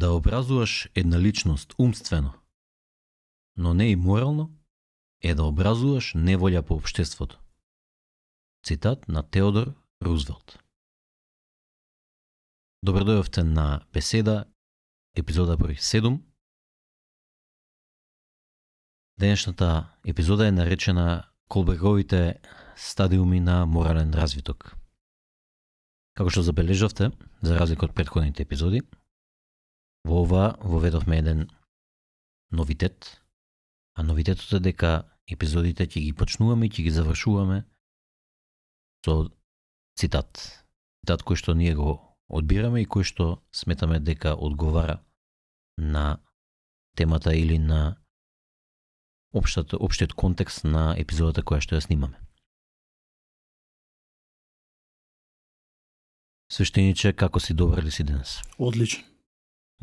Да образуваш една личност умствено, но не и морално, е да образуваш неволја по општеството. Цитат на Теодор Рузвелт. Добро дојдовте на беседа, епизода број 7. Денешната епизода е наречена Колберговите стадиуми на морален развиток. Како што забележавте, за разлика од претходните епизоди, во ова воведовме еден новитет, а новитетот е дека епизодите ќе ги почнуваме и ќе ги завршуваме со цитат. Цитат кој што ние го одбираме и кој што сметаме дека одговара на темата или на општиот контекст на епизодата која што ја снимаме. Свештениче, како си, добар ли си денес? Одлично.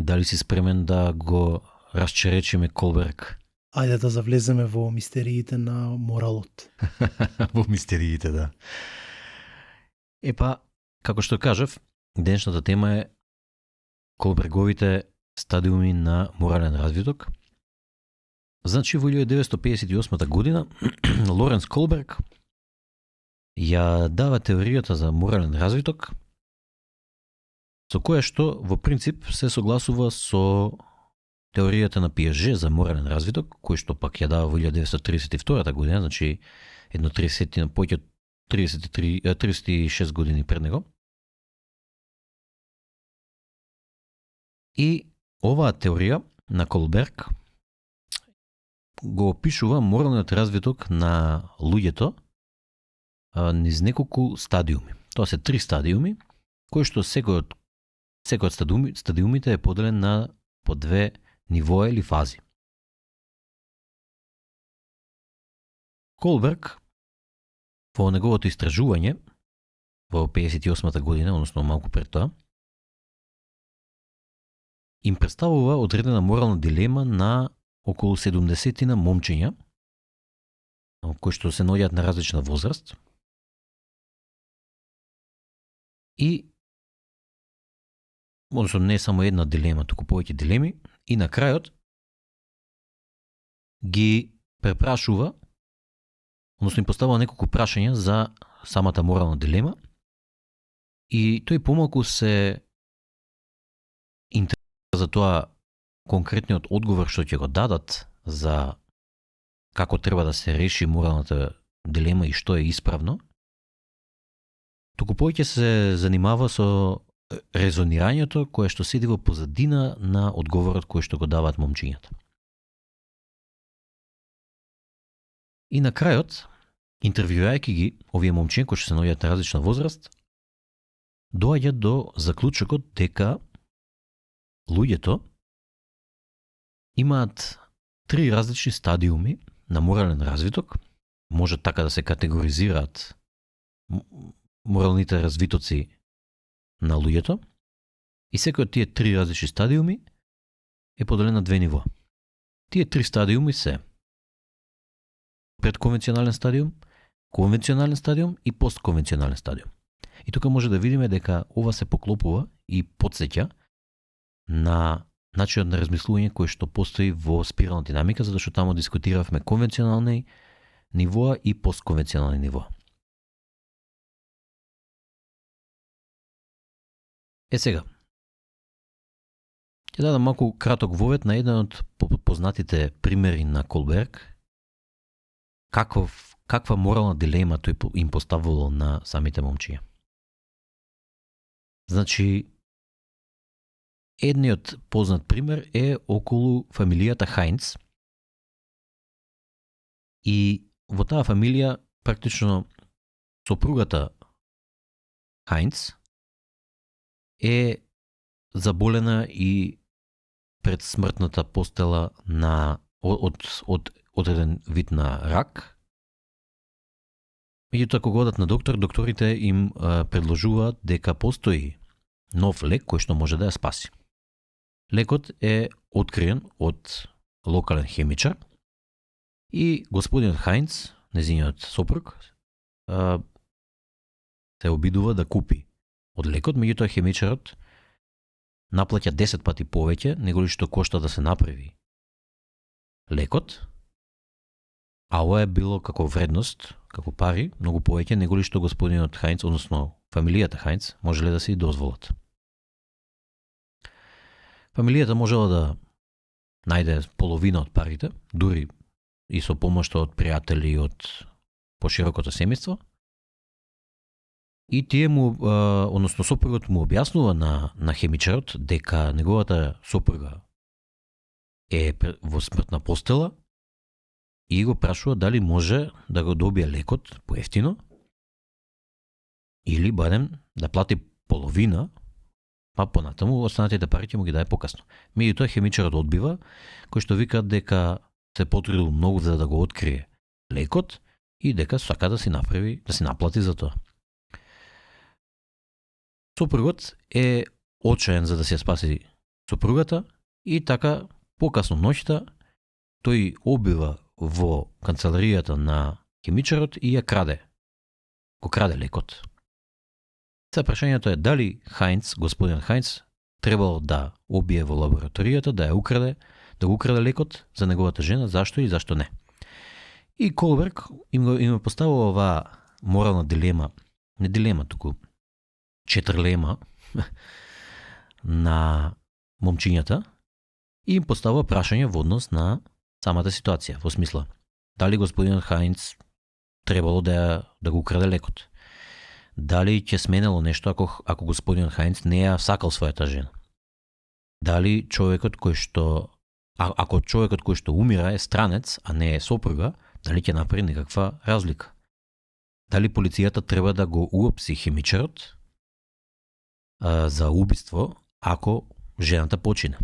Дали си спремен да го расчеречиме Колберг? Ајде да завлеземе во мистериите на моралот. Во мистериите, да. Епа, како што кажав, денешната тема е Колберговите стадиуми на морален развиток. Значи, во 1958 година Лоренс Колберг ја дава теоријата за морален развиток, со која што во принцип се согласува со теоријата на Пиаже за морален развиток, кој што пак ја дава во 1932 година, значи едно 30 повеќе од 36 години пред него. И оваа теорија на Колберг го опишува моралниот развиток на луѓето низ неколку стадиуми. Тоа се 3 стадиуми, кои што секој од стадиумите е поделен на по 2 нивоа или фази. Колберг во неговото истражување во 58 година, односно малку пред тоа, им представува одредена морална дилема на околу 70 момчиња, кои што се наоѓаат на различна возраст. И односно не само една дилема, туку повеќе дилеми, и на крајот ги препрашува, односно им поставува неколку прашања за самата морална дилема, и тој помалку се интересира за тоа конкретниот одговор што ќе го дадат за како треба да се реши моралната дилема и што е исправно, туку повеќе се занимава со резонирањето кое што седи во позадина на одговорот кој што го даваат момчињата. И на крајот, интервјуирајќи ги овие момчиња кои што се наоѓаат на различна возраст, доаѓа до заклучокот дека луѓето имаат 3 различни стадиуми на морален развиток, може така да се категоризираат моралните развитоци на луѓето, и секој од тие 3 различни стадиуми е поделен на 2 нивоа. Тие 3 стадиуми се предконвенционален стадиум, конвенционален стадиум и постконвенционален стадиум. И тука може да видиме дека ова се поклопува и потсеќа на начинот на размислување кој што постои во спирална динамика, затоа што таму дискутиравме конвенционални нивоа и постконвенционални нивоа. Сега, ќе дадам малку краток вовед на еден од познатите примери на Колберг, каква морална дилема тој им поставувал на самите момчиња. Значи, едниот познат пример е околу фамилијата Хајнц. И во таа фамилија, практично, сопругата Хајнц е заболена и пред смртната постела од еден вид на рак. Меѓутоа, кога одат на доктор, докторите им предложуваат дека постои нов лек кој што може да ја спаси. Лекот е откриен од локален хемичар и господинот Хајнц, незиниот сопруг, се обидува да купи од лекот, меѓутоа хемичарот наплаќа 10 пати повеќе него ли што кошта да се направи лекот, а ова е било како вредност, како пари, многу повеќе него ли што господинот Хајнц, односно фамилијата Хајнц, можеле да се и дозволат. Фамилијата можела да најде половина од парите, дури и со помошта од пријатели и од поширокото семејство. И тие му, односно сопругот му објаснува на хемичарот дека неговата сопруга е во смртна постела и го прашува дали може да го добие лекот поевтино или барем да плати половина, па понатаму останатите пари ќе му ги даде покасно. Меѓутоа хемичарот одбива, кој што вика дека се потрудил многу за да го открие лекот и дека сака да си направи, да си наплати за тоа. Сопругот е очаен за да се спаси сопругата и така покасно ноќта тој обива во канцеларијата на хемичарот и ја краде. Го краде лекот. Сега прашањето е дали Хајнц, господин Хајнц, требало да обие во лабораторијата, да ја украде, да го украде лекот за неговата жена, зашто и зашто не. И Колберг им поставува оваа морална дилема, не дилема туку, четрлема на момчињата и им поставува прашање во однос на самата ситуација, во смисла дали господин Хајнц требало да го украде лекот. Дали ќе сменело нешто ако господин Хајнц не ја сакал својата жена. Дали човекот кој што ако човекот кој што умира е странец, а не е сопруга, дали ќе направи некаква разлика. Дали полицијата треба да го уапси хемичарот за убиство ако жената почине.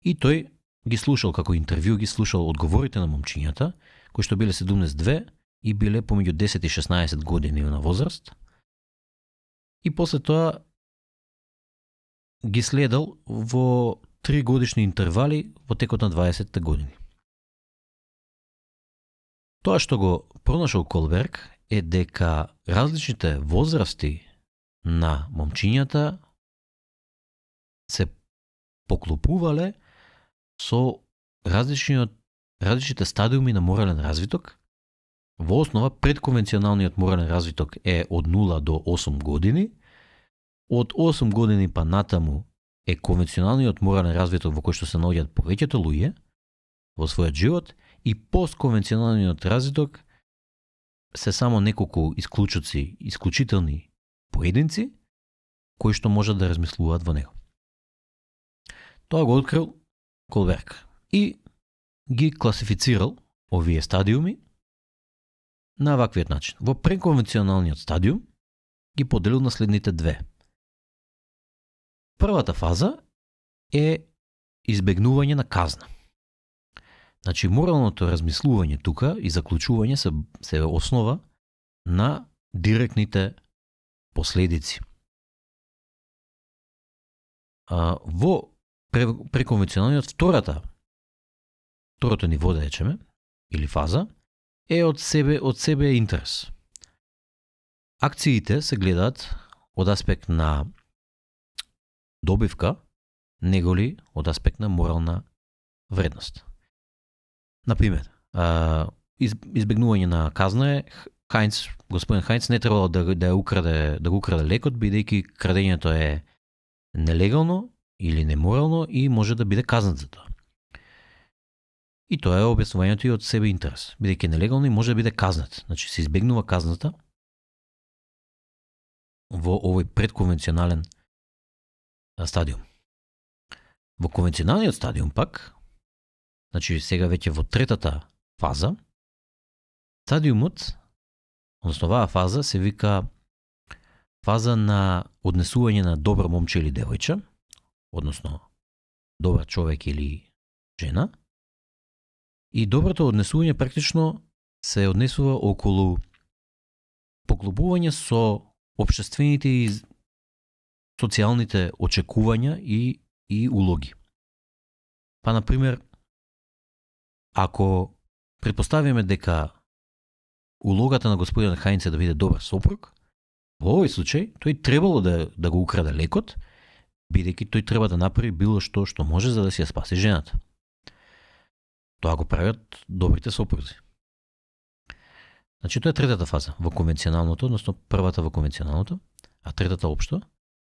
И тој ги слушал како интервју, ги слушал одговорите на момчињата, кои што биле 72 и биле помеѓу 10 и 16 години на возраст. И после тоа ги следал во 3 годишни интервали во текот на 20 години. Тоа што го пронашол Колберг е дека различните возрасти на момчињата се поклопувале со различните стадиуми на морален развиток. Во основа, предконвенционалниот морален развиток е од 0 до 8 години. Од 8 години па натаму е конвенционалниот морален развиток во кој што се наоѓаат повеќето луѓе во својот живот и постконвенционалниот развиток се само неколку исклучителни поединци кои што можат да размислуваат во него. Тоа го открил Колберг и ги класифицирал овие стадиуми на ваквиот начин. Во преконвенционалниот стадиум ги поделил на следните две. Првата фаза е избегнување на казна. Значи, моралното размислување тука и заклучување се основа на директните последици. Во преконвенционалниот второто ниво, да речеме, или фаза, е од себе интерес. Акциите се гледаат од аспект на добивка, неголи од аспект на морална вредност. Например, избегнување на казна е господин Хајнц не требало да го украде лекот, бидејќи крадењето е нелегално или неморално и може да биде казнат за тоа. И тоа е објаснувањето и од себе интерес. Бидејќи нелегално и може да биде казнат. Значи се избегнува казната во овој предконвенционален стадиум. Во конвенционалниот стадиум пак, значи сега веќе во третата фаза, стадиумот, односно оваа фаза се вика фаза на однесување на добро момче или девојче, односно добар човек или жена. И доброто однесување практично се однесува околу поглобување со општествените и социјалните очекувања и улоги. Па, например, ако предпоставиме дека улогата на господин Хајнц е да биде добар сопруг, во овој случај тој требало да го украде лекот, бидејќи тој треба да направи било што може за да си ја спаси жената. Тоа го правят добрите сопрузи. Значи, тоа е третата фаза во конвенционалното, односно првата во конвенционалното, а третата општо.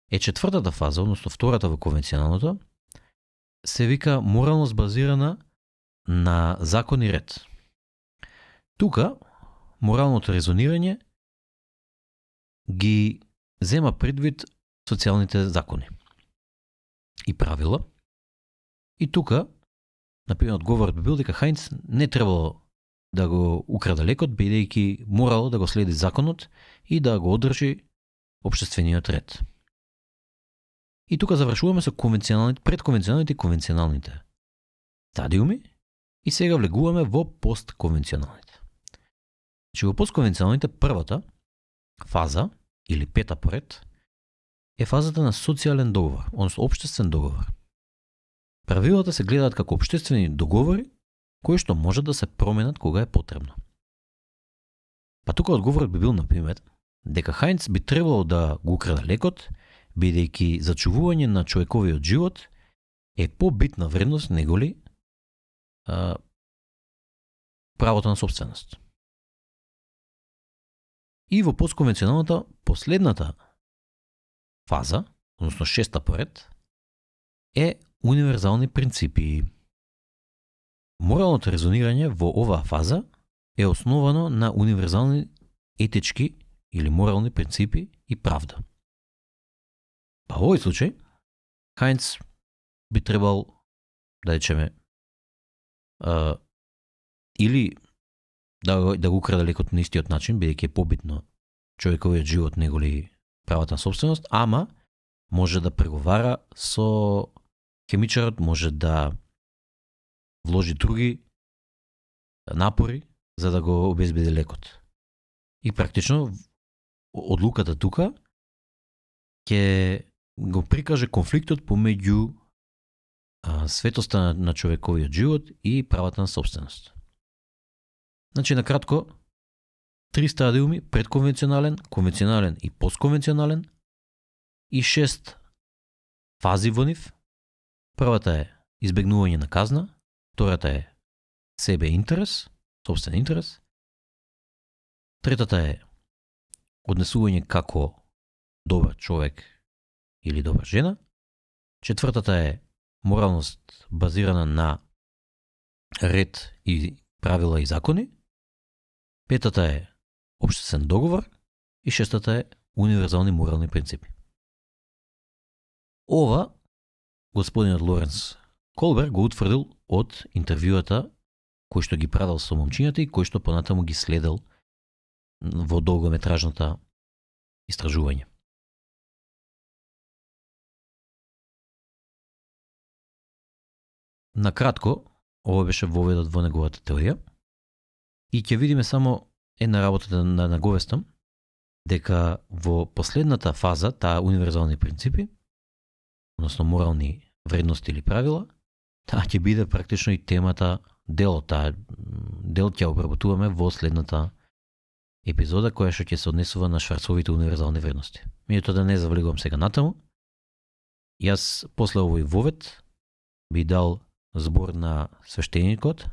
Четвртата фаза, односно втората во конвенционалното, се вика моралност базирана на закон и ред. Тука, моралното резонирање ги зема предвид социјалните закони и правила. И тука, например, одговорот би бил дека Хајнц не требало да го украде лекот, бидејќи морало да го следи законот и да го одржи општествениот ред. И тука завршуваме со предконвенционалните и конвенционалните стадиуми и сега влегуваме во постконвенционалните. Значи, во постконвенционалните првата фаза, или пета поред, е фазата на социјален договор, односно општествен договор. Правилата се гледаат како општествени договори кои што може да се променат кога е потребно. Па тука одговорот би бил, например, дека Хајнц би требало да го украде лекот, бидејќи зачувување на човековиот живот е побитна вредност неголи правото на собственост. И во постконвенционалната последната фаза, односно шеста поред, е универзални принципи. Моралното резонирање во оваа фаза е основано на универзални етички или морални принципи и правда. Па во овој случај, Хајнц би требал, да речеме, или да го украде лекот на истиот начин, бидејќи е побитно човековиот живот неголи правата на собственост, ама може да преговара со хемичарот, може да вложи други напори за да го обезбеди лекот. И практично одлуката тука ќе го прикаже конфликтот помеѓу светоста на човековиот живот и правата на собственост. Значи, накратко, 3 стадиуми: предконвенционален, конвенционален и постконвенционален, и 6 фази во нив. Првата е избегнување на казна, втората е себе интерес, собствен интерес, третата е однесување како добар човек или добра жена, четвртата е моралност базирана на ред и правила и закони, петата е општествен договор и шестата е универзални морални принципи. Ова господинот Лоренс Колберг го утврдил од интервјуата кој што ги правил со момчињата и кој што понатаму ги следел во долгометражната истражување. Накратко, ова беше воведот во неговата теорија и ќе видиме само една работа да наговестам, дека во последната фаза, таа универзални принципи, односно морални вредности или правила, таа ќе биде практично и темата, дел ќе обработуваме во следната епизода која што ќе се однесува на Шварцовите универзални вредности. Меѓутоа да не завлегувам сега натаму, јас после овој вовед би дал збор на свештеникот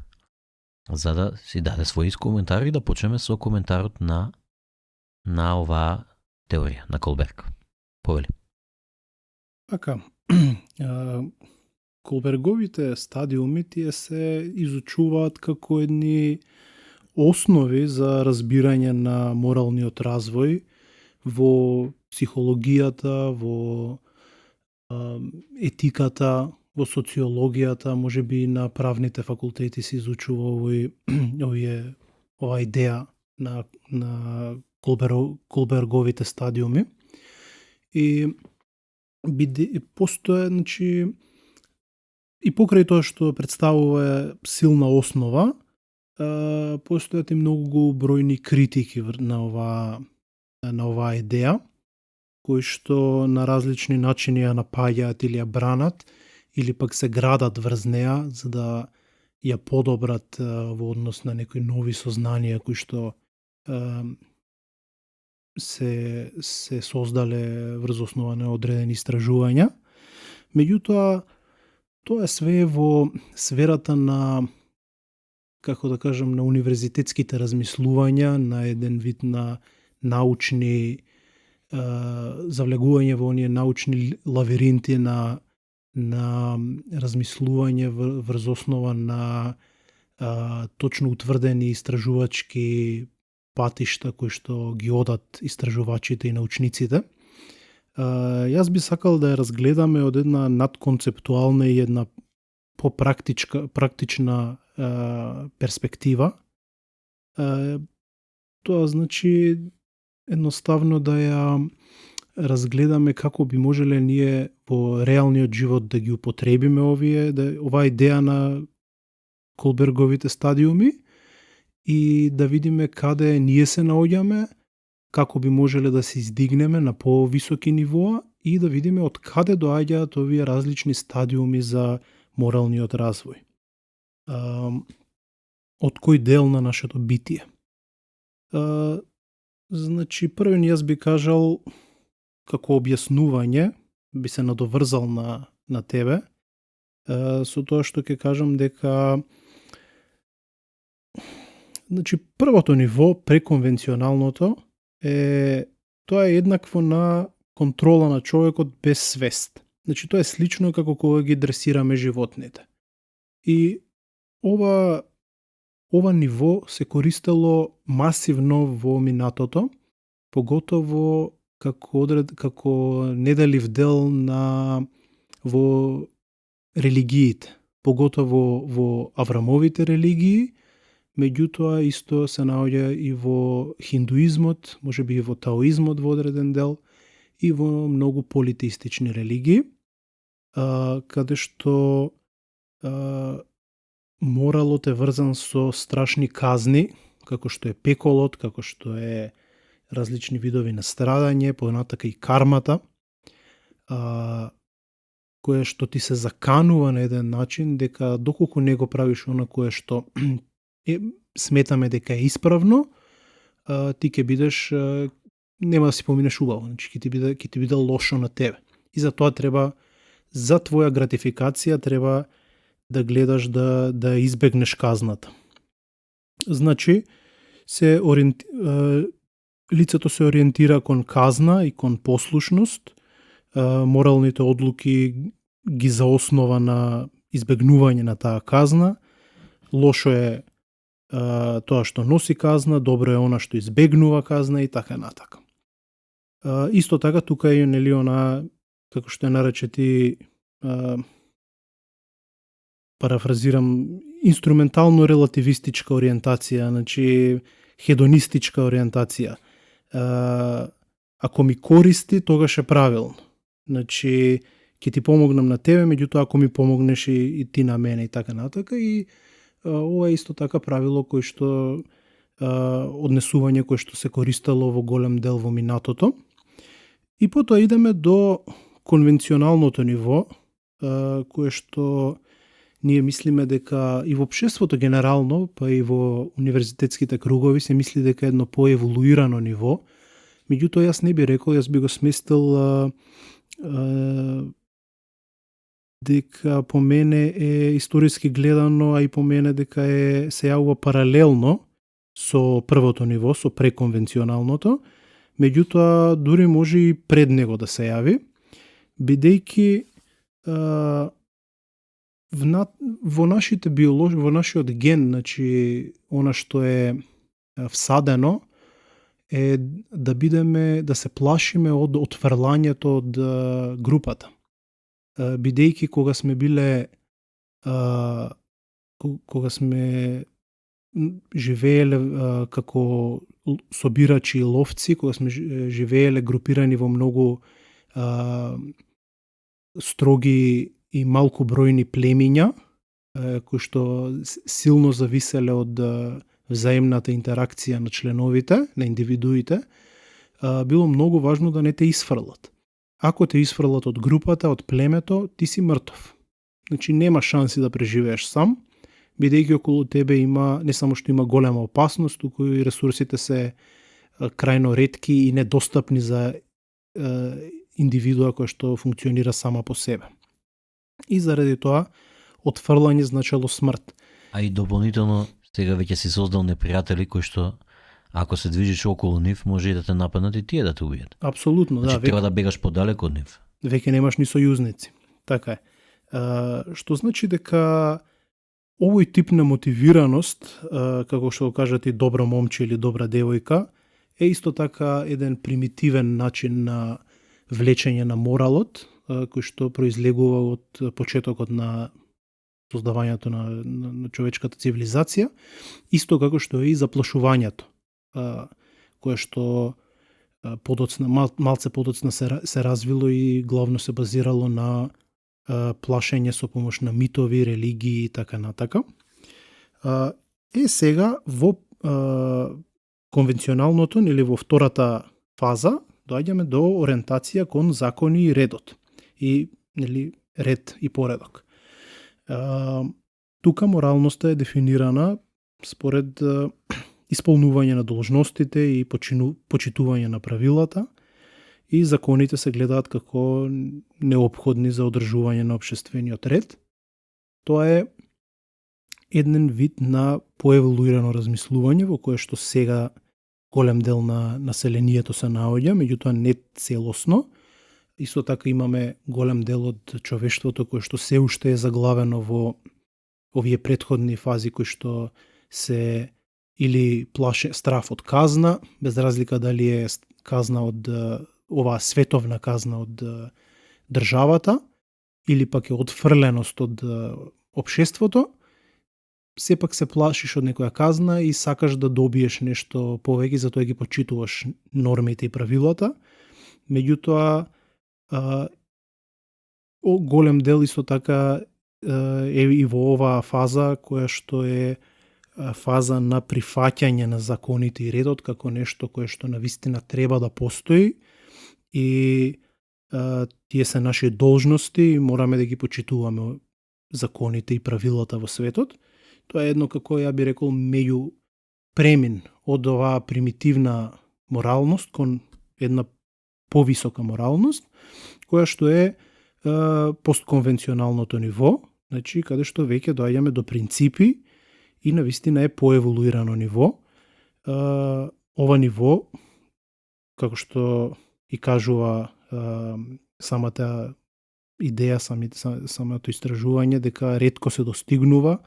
за да си даде своји коментари и да почнеме со коментарот на оваа теорија на Колберг. Повели. Така, Колберговите стадиуми тие се изучуваат како едни основи за разбирање на моралниот развој во психологијата, во етиката, во социологијата, може би на правните факултети се изучува ова идеја на Колберговите стадиуми. И постоje, значи, и покрај тоа што представува силна основа, постојат и многу бројни критики на оваа идеја, кои што на различни начини ја напаѓаат или ја бранат, или пак се градат врз неа за да ја подобрат во однос на некои нови сознанија кои што се создале врз основа на одредени истражувања. Меѓутоа, тоа е све во сферата на, како да кажам, на универзитетските размислувања, на еден вид на научни завлегување во оние научни лавиринти на размислување врз основа на точно утврдени истражувачки патишта кои што ги одат истражувачите и научниците. Јас би сакал да ја разгледаме од една надконцептуална и една практична перспектива. Тоа значи едноставно да ја разгледаме како би можеле ние во реалниот живот да ги употребиме оваа идеја на Колберговите стадиуми и да видиме каде ние се наоѓаме, како би можеле да се издигнеме на повисоки нивоа и да видиме од каде доаѓаат овие различни стадиуми за моралниот развој. Од кој дел на нашето битие. Значи, првен јас би кажал како објаснување, би се надоврзал на тебе, со тоа што ќе кажам дека значи, првото ниво, преконвенционалното, тоа е еднакво на контрола на човекот без свест. Значи, тоа е слично како кога ги дресираме животните. И ова ниво се користело масивно во минатото, поготово како неделив дел во религиите, поготово во Аврамовите религии, меѓутоа исто се наоѓа и во хиндуизмот, можеби и во таоизмот во одреден дел, и во многу политеистични религии, каде што моралот е врзан со страшни казни, како што е пеколот, како што е различни видови на страдање, понатака и кармата, кое што ти се заканува на еден начин дека доколку не го правиш она кое што сметаме дека е исправно, ти ќе бидеш, нема да си поминеш убаво, значи ќе ти биде лошо на тебе. И за тоа треба, за твоја гратификација треба да гледаш да избегнеш казната. Значи, лицето се ориентира кон казна и кон послушност, моралните одлуки ги заоснова на избегнување на таа казна, лошо е тоа што носи казна, добро е она што избегнува казна и така натака. Исто така тука е нели она, како што ја нарече ти, парафразирам, инструментално релативистичка ориентација, значи хедонистичка ориентација. Ако ми користи, тогаш е правилно. Значи, ќе ти помогнам на тебе, меѓутоа ако ми помогнеш и ти на мене и така натака. И ова е исто така правило кој што однесување кој што се користело во голем дел во минатото. И потоа идеме до конвенционалното ниво, кое што ние мислиме дека и во општеството генерално, па и во универзитетските кругови се мисли дека е едно поеволуирано ниво. Меѓутоа јас не би рекол, јас би го сместил дека по мене е историски гледано, а и по мене дека се јавува паралелно со првото ниво, со преконвенционалното, меѓутоа дури може и пред него да се јави, бидејќи во нашите во нашиот ген, значи она што е всадено е да се плашиме од отфрлањето од групата. Бидејќи кога сме живееле како собирачи и ловци, кога сме живееле групирани во многу строги и малку бројни племиња, кои што силно зависеле од взаимната интеракција на членовите, на индивидуите, било многу важно да не те исфрлат. Ако те исфрлат од групата, од племето, ти си мртов. Значи нема шанси да преживееш сам, бидејќи околу тебе има, не само што има голема опасност, туку и ресурсите се крајно ретки и недостапни за индивидуа која што функционира сама по себе. и заради тоа отфрлање значело смрт. А и дополнително сега веќе си создал непријатели кои што ако се движиш околу нив може и да те нападнат и тие да те убијат. Апсолутно, Значи да. треба да бегаш подалеку од нив. Веќе немаш ни сојузници. Така е. Што значи дека овој тип на мотивираност, како што го кажат и добро момче или добра девојка, е исто така еден примитивен начин на влечење на моралот, кој што произлегува од почетокот на создавањето на човечката цивилизација, исто како што е и заплашувањето, кое што малце подоцна се развило и главно се базирало на плашење со помош на митови, религии и така натака. Сега во конвенционалното или во втората фаза доаѓаме до ориентација кон закони и редот. И ред и поредок. Тука моралноста е дефинирана според исполнување на должностите и почитување на правилата, и законите се гледаат како неопходни за одржување на општествениот ред. Тоа е еден вид на поеволуирано размислување во кое што сега голем дел на населението се наоѓа, меѓутоа не целосно. Исто така имаме голем дел од човештвото кое што се уште е заглавено во овие претходни фази кои што се или плаше страф од казна, без разлика дали е казна од оваа световна казна од државата или пак е отфрленост од општеството, сепак се плашиш од некоја казна и сакаш да добиеш нешто повеќе, затоа ги почитуваш нормите и правилата. Меѓутоа, голем дел исто така е и во оваа фаза која што е фаза на прифаќање на законите и редот како нешто кое што навистина треба да постои и тие се наши должности и мораме да ги почитуваме законите и правилата во светот. Тоа е едно, како ја би рекол, меѓу премин од оваа примитивна моралност кон една повисока моралност, која што е постконвенционалното ниво, значи каде што веќе доаѓаме до принципи и навистина е поеволуирано ниво. Ова ниво, како што и кажува самата идеја, самото истражување, дека ретко се достигнува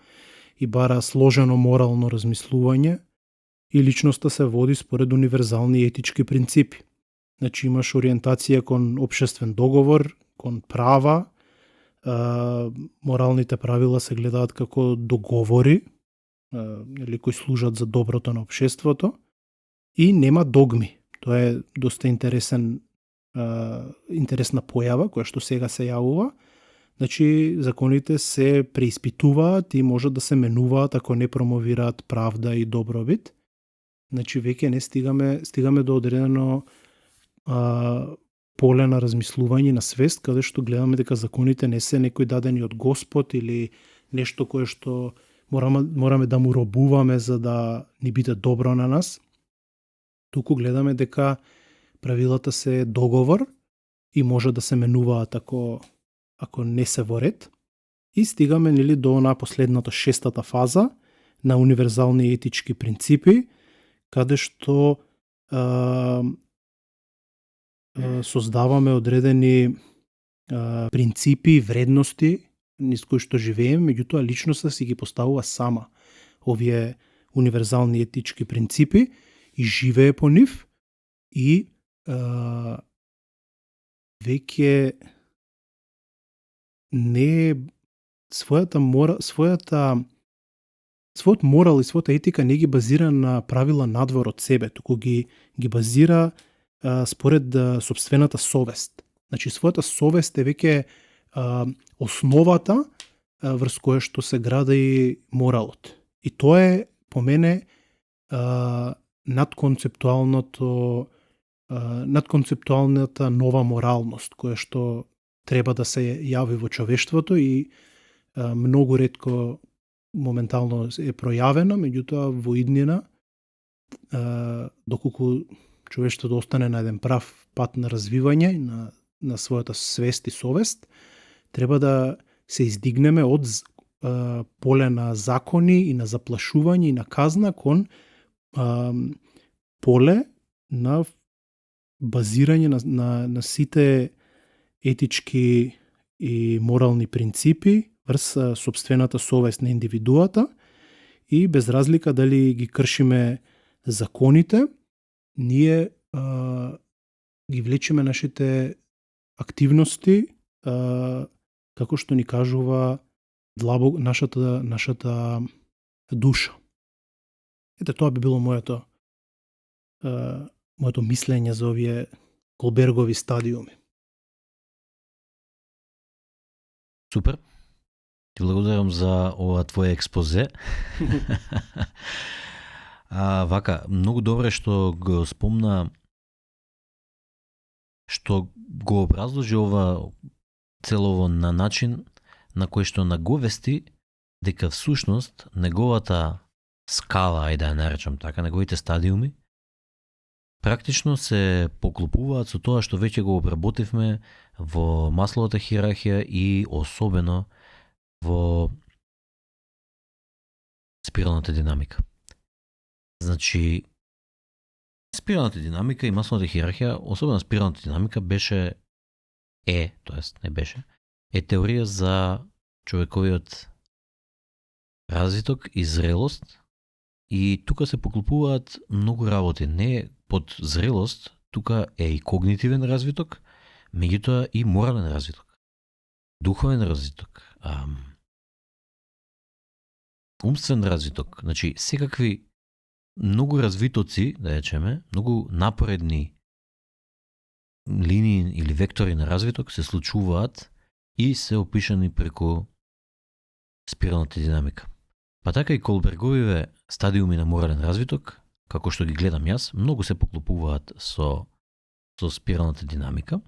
и бара сложено морално размислување и личноста се води според универзални етички принципи. Значи имаш ориентација кон општествен договор, кон права, моралните правила се гледаат како договори, или кои служат за доброто на општеството, и нема догми. Тоа е доста интересна појава која што сега се јавува. Значи законите се преиспитуваат и можат да се менуваат ако не промовираат правда и добробит. Значи веќе не стигаме до одредено поле на размислување на свест, каде што гледаме дека законите не се некои дадени од Господ или нешто кое што мораме да му робуваме за да ни биде добро на нас. Туку гледаме дека правилата се договор и може да се менуваат ако не се во ред. И стигаме до онаа последната шестата фаза на универзални етички принципи, каде што создаваме одредени принципи, вредности низ кои што живееме, меѓутоа личноста си ги поставува сама овие универзални етички принципи и живее по нив и веќе не својот морал и својата етика не ги базира на правила надвор од себе, туку ги базира според сопствената совест. Значи својата совест е веќе основата врз која што се гради моралот. И тоа е по мене надконцептуалната нова моралност која што треба да се јави во човештвото и многу ретко моментално е пројавена, меѓутоа во иднина доколку човештвото остане на еден прав пат на развивање на својата свест и совест, треба да се издигнеме од поле на закони и на заплашување и на казна кон поле на базирање на сите етички и морални принципи врз сопствената совест на индивидуата и без разлика дали ги кршиме законите, ние ги влечеме нашите активности како што ни кажува нашата душа. Ете, тоа би било моето мислење за овие Колбергови стадиуми. Супер. Ти благодарам за ова твое експозе. Вака, многу добре што го спомна, што го образложи ова целово на начин на кој што наговести дека всушност неговата скала, ајде да ја наречам така, неговите стадиуми, практично се поклопуваат со тоа што веќе го обработивме во Масловата хиерархија и особено во спиралната динамика. Значи, спиралната динамика и Масловата хиерархија, особено спиралната динамика е теорија за човековиот развиток и зрелост и тука се поклопуваат многу работи. Не под зрелост, тука е и когнитивен развиток, меѓутоа и морален развиток, духовен развиток, умствен развиток, значи секакви многу развитоци, да речеме, многу напредни линии или вектори на развиток се случуваат и се опишани преку спиралната динамика. Па така и Колберговиве стадиуми на морален развиток, како што ги гледам јас, многу се поклопуваат со спиралната динамика.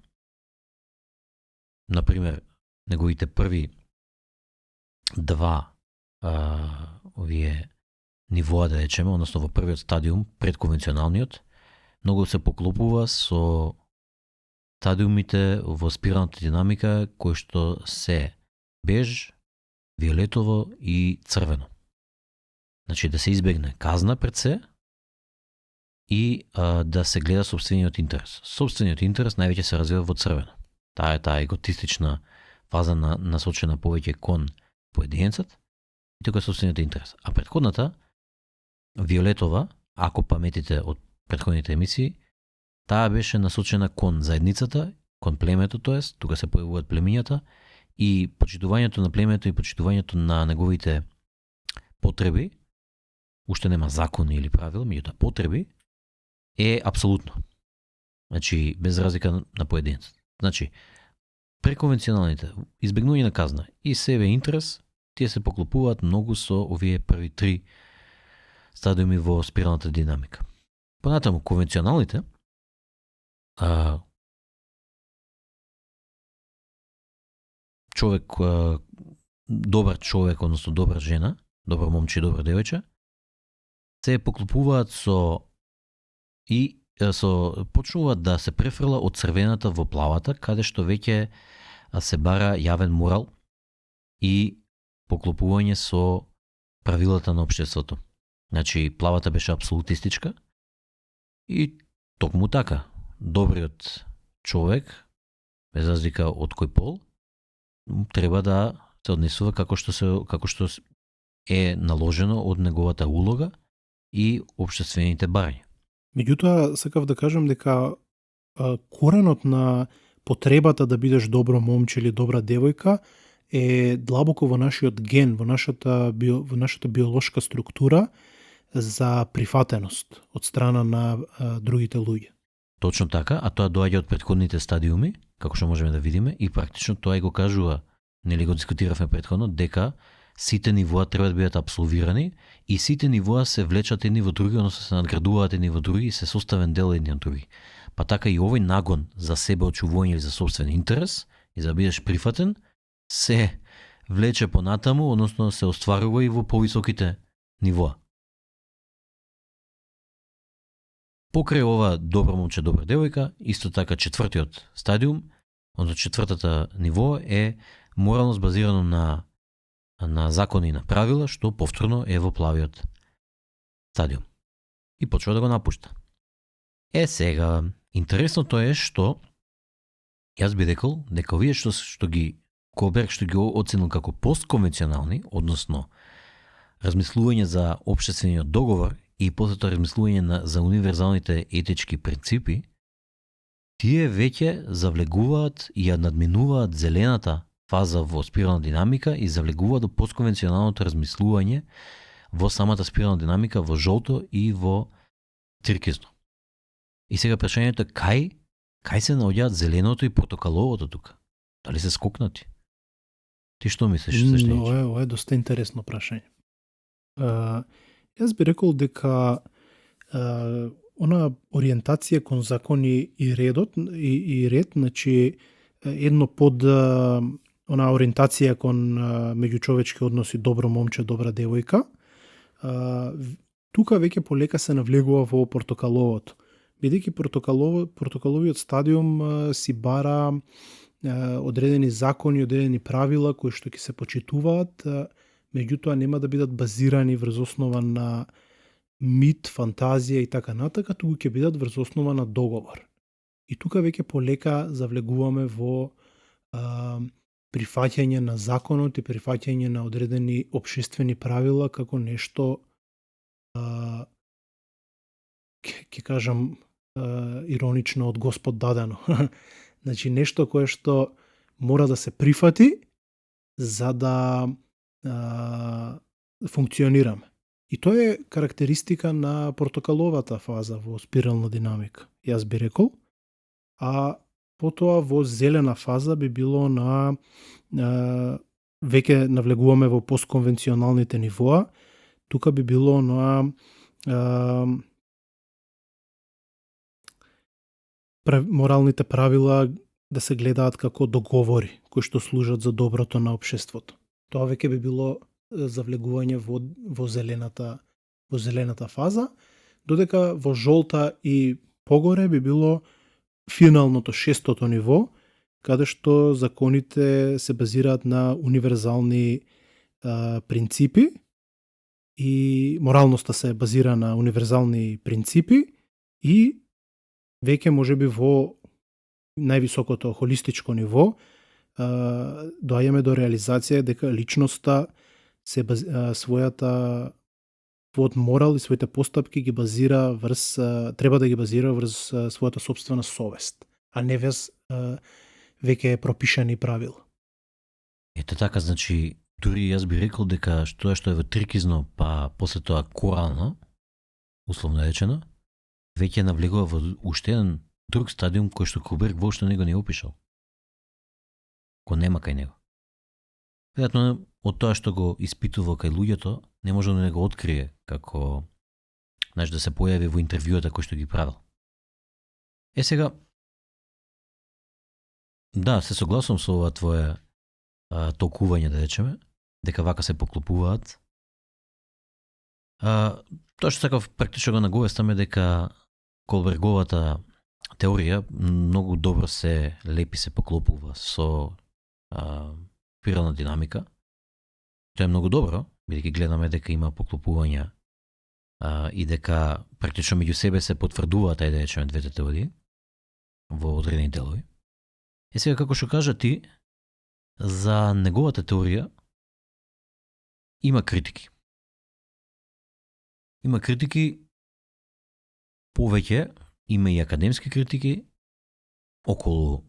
Например, неговите први два овие нивоа, да речеме, односно во првиот стадиум, предконвенционалниот, многу се поклопува со стадиумите во спиралната динамика кои што се беж, виолетово и црвено. Значи да се избегне казна пред се и да се гледа сопствениот интерес. Сопствениот интерес највеќе се развива во црвено. Таа е таа еготистична фаза насочена повеќе кон поединецот и тука е сопствениот интерес. А претходната, виолетова, ако паметите од претходните емисии, таа беше насочена кон заедницата, кон племето, тоест, тука се појавуваат племињата и почитувањето на племето и почитувањето на неговите потреби, уште нема закони или правила, меѓутоа потреби, е апсолутно. Значи, без разлика на поединецот. Значи, преконвенционалните, избегнување на казна и себе интерес, тие се поклопуваат многу со овие први три стадиуми во спиралната динамика. Понатаму, конвенционалните, човек, добар човек, односно добра жена, добро момче и добра девојче, се поклопуваат почнуваат да се префрла од црвената во плавата, каде што веќе се бара јавен морал и поклопување со правилата на општеството. Значи, плавата беше апсолутистичка и токму така, добриот човек, без разлика од кој пол, треба да се однесува како што е наложено од неговата улога и општествените барања. Меѓутоа, сакав да кажам дека коренот на потребата да бидеш добро момче или добра девојка е длабоко во нашиот ген, во нашата биолошка структура за прифатеност од страна на другите луѓе. Точно така, а тоа доаѓа од претходните стадиуми, како што можеме да видиме, и практично тоа и го кажува, нели го дискутиравме претходно, дека сите нивоа треба да бидат абсолвирани и сите нивоа се влечат едни во други, односно се надградуваат едни во други и се составен дел едни од други. Па така и овој нагон за себе очувување или за собствен интерес и за да бидеш прифатен, се влече понатаму, односно се остварува и во повисоките нивоа. Покрај ова добро момче, добра девојка, исто така четвртиот стадиум, одnosno четвртата ниво е моралност базирано на закони и на правила, што повторно е во плавиот стадиум. И почва да го напушта. Сега, интересното е што јас би рекол дека овие што ги Колберг што ги оценил како постконвенционални, односно размислување за општествениот договор и потоа размислување за универзалните етички принципи, тие веќе завлегуваат и ја надминуваат зелената фаза во спирална динамика и завлегуваат до постконвенционалното размислување во самата спирална динамика во жолто и во циркизно. И сега прашањето е кај се наоѓаат зеленото и портокаловото тука? Дали се скокнати? Ти што мислиш, свештениče? Ова е доста интересно прашање. Јас би рекол дека она ориентација кон закони и редот и ред, значи едно под она ориентација кон меѓучовечки односи добро момче, добра девојка, тука веќе полека се навлегува во портокаловото. Бидејќи портокаловиот стадиум си бара одредени закони, одредени правила кои што ќе се почитуваат, меѓутоа нема да бидат базирани врз основа на мит, фантазија и така натака, туку ќе бидат врз основа на договор. И тука веќе полека завлегуваме во прифаќање на законот и прифаќање на одредени општествени правила како нешто ќе кажам иронично од Господ дадено. Значи нешто кое што мора да се прифати за да функционираме. И тоа е карактеристика на портокаловата фаза во спирална динамика, јас би рекол. А потоа во зелена фаза би било на веќе навлегуваме во постконвенционалните нивоа. Тука би било на моралните правила да се гледаат како договори кои што служат за доброто на општеството. Тоа веќе би било завлегување во зелената фаза, додека во жолта и погоре би било финалното шестото ниво, каде што законите се базираат на универзални принципи и моралноста се базира на универзални принципи и веќе можеби во највисокото холистичко ниво доаѓаме до реализација дека личноста се својот морал и своите постапки ги базира врз треба да ги базира врз својата сопствена совест, а не врз веќе пропишани правила. Ете така, значи дури јас би рекол дека тоа што е во трикизно, па после тоа корално, условно речено, веќе навлегува во уште еден друг стадиум кој што Колберг воопшто него не опишал. Кој нема кај него. Веројатно од тоа што го испитува кај луѓето, не може да не го открие како да се појави во интервјуата кој што ги правил. Сега да, се согласувам со ова твое толкување, да речеме, дека вака се поклопуваат. Тоа што сакав практично го наговестаме дека Колберговата теорија многу добро се лепи се поклопува со спирална динамика. Тоа е многу добро, бидејќи гледаме дека има поклопувања и дека практично меѓу себе се потврдуваат, ајде да речеме, двете теории во одредени делови. Сега како што кажа ти, за неговата теорија има критики. Има критики повеќе, има и академски критики околу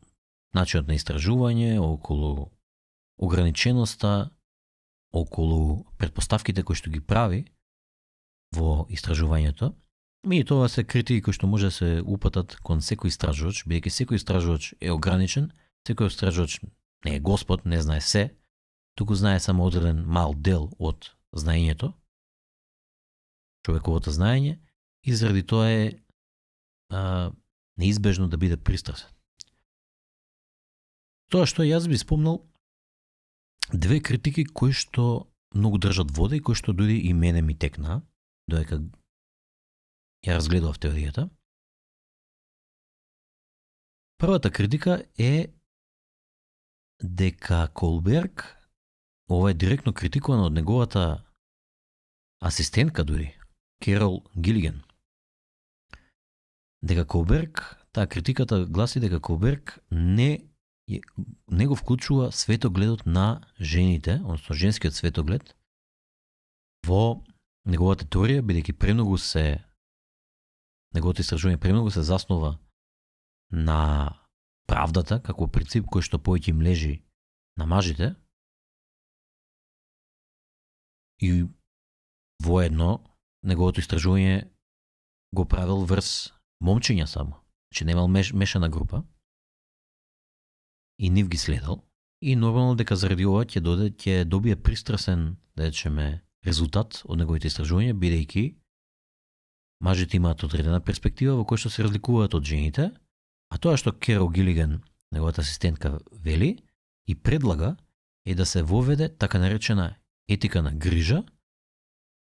начинот на истражување, околу ограниченоста, околу претпоставките кои што ги прави во истражувањето. И тоа се критики кои што може да се упатат кон секој истражувач, бидејќи секој истражувач е ограничен, секој истражувач не е Господ, не знае се, туку знае само одреден мал дел од знаењето, човековото знаење, и заради тоа е неизбежно да биде пристрасен. Тоа што јас би спомнал две критики кои што многу држат вода и кои што дури и мене ми текна, додека ја разгледував теоријата. Првата критика е дека Колберг, ова е директно критикувано од неговата асистентка дури, Керол Гилиген. Дека Колберг, таа критиката гласи дека Колберг не го вклучува светогледот на жените, односно женскиот светоглед, во неговата теорија, бидејќи неговото истражување премногу се заснова на правдата како принцип кој што повеќе им лежи на мажите и воедно неговото истражување го правил врз момчиња само. Значи немал мешана група и нив ги следал и нормално дека заради ова ќе добие пристрасен, да речеме, резултат од неговите истражувања, бидејќи мажите имаат одредена перспектива во која што се разликуваат од жените, а тоа што Керол Гилиген, неговата асистентка, вели и предлага е да се воведе така наречена етика на грижа,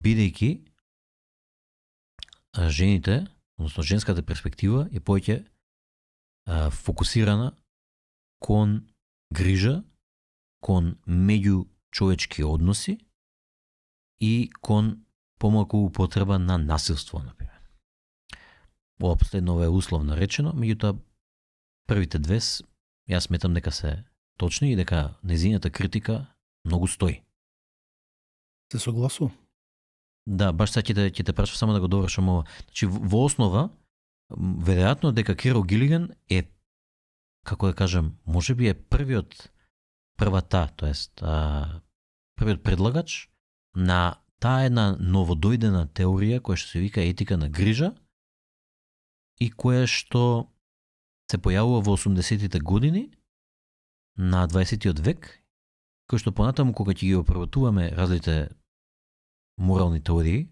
бидејќи жените, односно женската перспектива е повеќе фокусирана кон грижа, кон меѓучовечки односи и кон помалку употреба на насилство, например. Ова последно е условно речено, меѓутоа првите две јас сметам дека се точни и дека незината критика многу стои. Се согласувам. Да, баш сега ќе те прашам само да го довршам ова. Значи во основа веројатно дека Керол Гилиген е, како да кажам, можеби е првиот предлагач на таа една новодојдена теорија која што се вика етика на грижа и која што се појавува во 80-тите години на 20-тиот век, кој што понатаму кога ќе ги обработуваме разлите морални теории,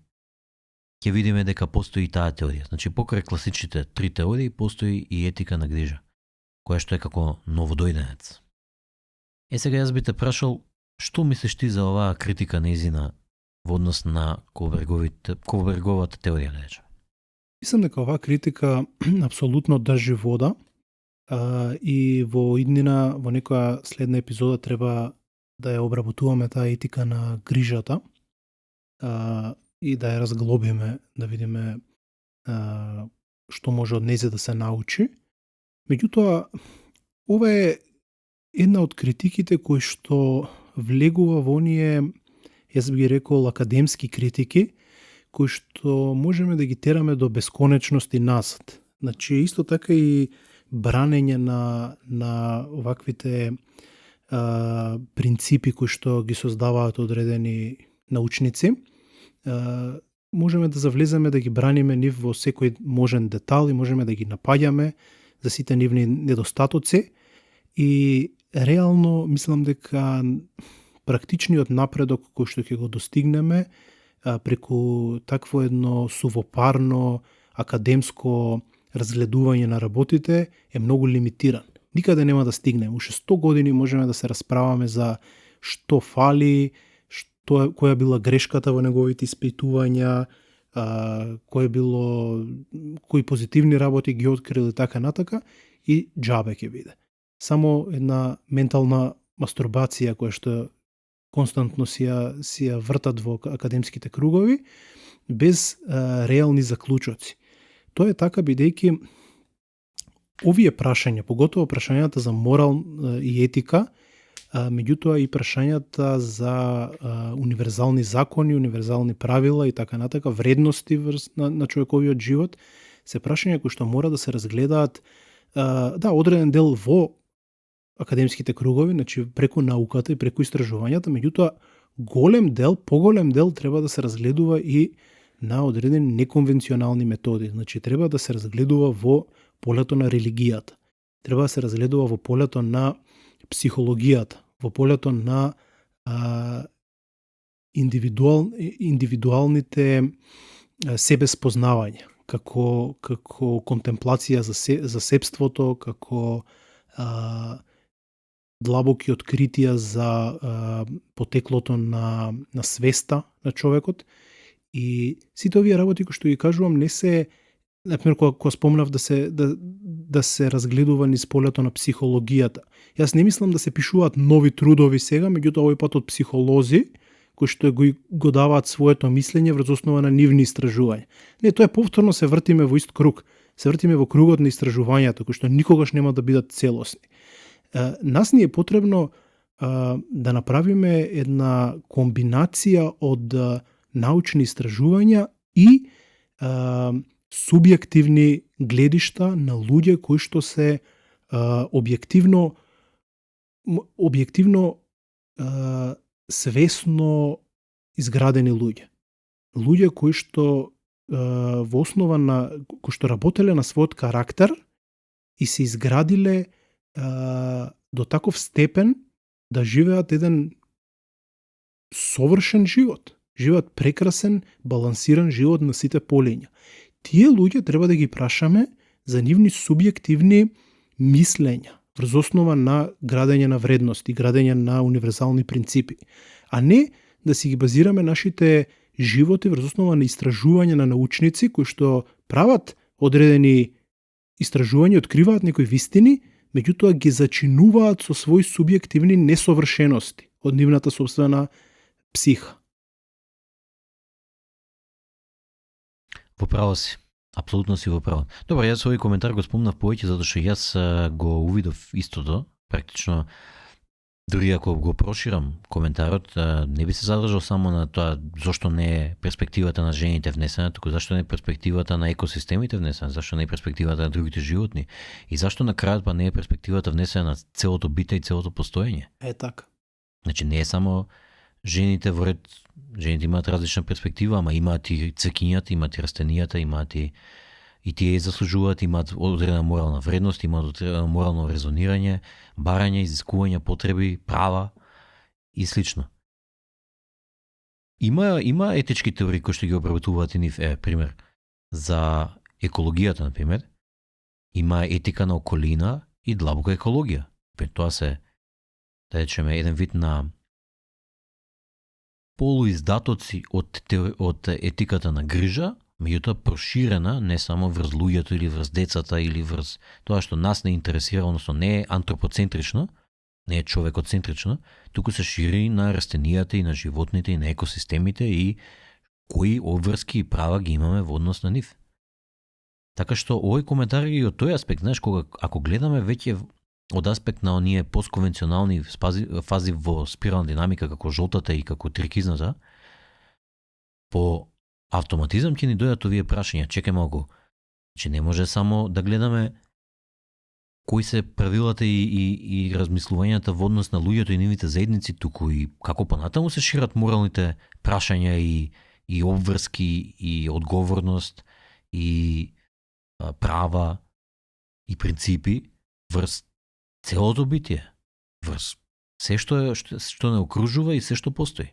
ќе видиме дека постои и таа теорија. Значи покрај класичните три теории постои и етика на грижа, која што е како новодојденец. Сега јас би те прашал, што мислиш ти за оваа критика неизина во однос на Колберговата теорија, да речеме? Мислам дека оваа критика апсолутно држи вода и во иднина, во некоја следна епизода треба да ја обработуваме таа етика на грижата и да ја разглобиме, да видиме што може од незе да се научи. Меѓутоа, ова е една од критиките кои што влегува во оние, јас би ги рекол, академски критики, кои што можеме да ги тераме до бесконечност и назад. Значи, исто така и бранење на оваквите принципи кои што ги создаваат одредени научници. Можеме да завлеземе да ги браниме нив во секој можен детал и можеме да ги напаѓаме за сите нивни недостатоци и реално мислам дека практичниот напредок кој што ќе го достигнеме преку такво едно сувопарно академско разгледување на работите е многу лимитиран. Никаде нема да стигнеме. Уште 100 години можеме да се расправаме за што фали, која била грешката во неговите испитувања, кои позитивни работи ги открил и така натака, и џабе ќе биде. Само една ментална мастурбација која што константно си ја вртат во академските кругови, без реални заклучоци. Тоа е така бидејќи овие прашања, поготово прашањата за морал и етика, меѓутоа и прашањата за универзални закони, универзални правила и така натака, вредности на човековиот живот, се прашања кои што мора да се разгледаат, одреден дел во академските кругови, значи преку науката и преку истражувањата, меѓутоа поголем дел треба да се разгледува и на одредени неконвенционални методи. Значи треба да се разгледува во полето на религијата. Треба да се разгледува во полето на психологијата, во полето на индивидуалните себеспознавања, како контемплација за себството, како длабоки откритија за потеклото на свеста на човекот. И сите овие работи кои што ги кажувам не се например, кога спомнав да се разгледува низ полето на психологијата. Јас не мислам да се пишуваат нови трудови сега, меѓутоа овој пат од психолози кои што го даваат своето мислење врз основа на нивни истражувања. Не, тоа е повторно се вртиме во ист круг. Се вртиме во кругот на истражувањата, кои што никогаш нема да бидат целосни. Нас ни е потребно да направиме една комбинација од научни истражувања и субјективни гледишта на луѓе кои што се објективно свесно изградени луѓе. Луѓе кои што во основа на кои што работеле на својот карактер и се изградиле до таков степен да живеат еден совршен живот. Живеат прекрасен, балансиран живот на сите полиња. Тие луѓе треба да ги прашаме за нивни субјективни мислења врз основа на градење на вредности, градење на универзални принципи, а не да си ги базираме нашите животи врз основа на истражување на научници кои што прават одредени истражувања, откриваат некои вистини, меѓутоа ги зачинуваат со своји субјективни несовршености од нивната собствена психа. Во право си. Апсолутно си во право. Добро, јас овој коментар го спомнав повеќе затоа што јас го увидов истото, практично дури ако го проширам коментарот, не би се задржал само на тоа зошто не е перспективата на жените внесена, туку зашто не е перспективата на екосистемите внесена, зашто не е перспективата на другите животни и зашто на крајот па не е перспективата внесена на целото бите и целото постоење. Е така. Значи не е само жените во ред, жените имаат различна перспектива, ама имаат и цркињата, имаат и растенијата, имаат и тие заслужуваат, имаат одредена морална вредност, имаат одредено морално резонирање, барање, изискување, потреби, права и слично. Има етички теории кои што ги обработуваат и нив, пример, за екологијата, например, има етика на околина и длабока екологија. Тоа се, да речеме, еден вид на полуиздатоци од етиката на грижа, меѓутоа проширена не само врз луѓето или врз децата или врз тоа што нас не интересира, односно не е антропоцентрично, не е човекоцентрично, туку се шири на растенијата и на животните и на екосистемите и кои обврски и права ги имаме во однос на нив. Така што овој коментар и од тој аспект, знаеш, ако гледаме веќе од аспект на оние постконвенционални фази во спирална динамика како жолтата и како трикизната, по автоматизам ќе ни дојдат овие прашања. Чекај малку. Че не може само да гледаме кои се правилата и размислувањата во однос на луѓето и нивните заедници, туку и како понатаму се шират моралните прашања и обврски и одговорност и права и принципи врз целото битие, врз се што не окружува и се што постои.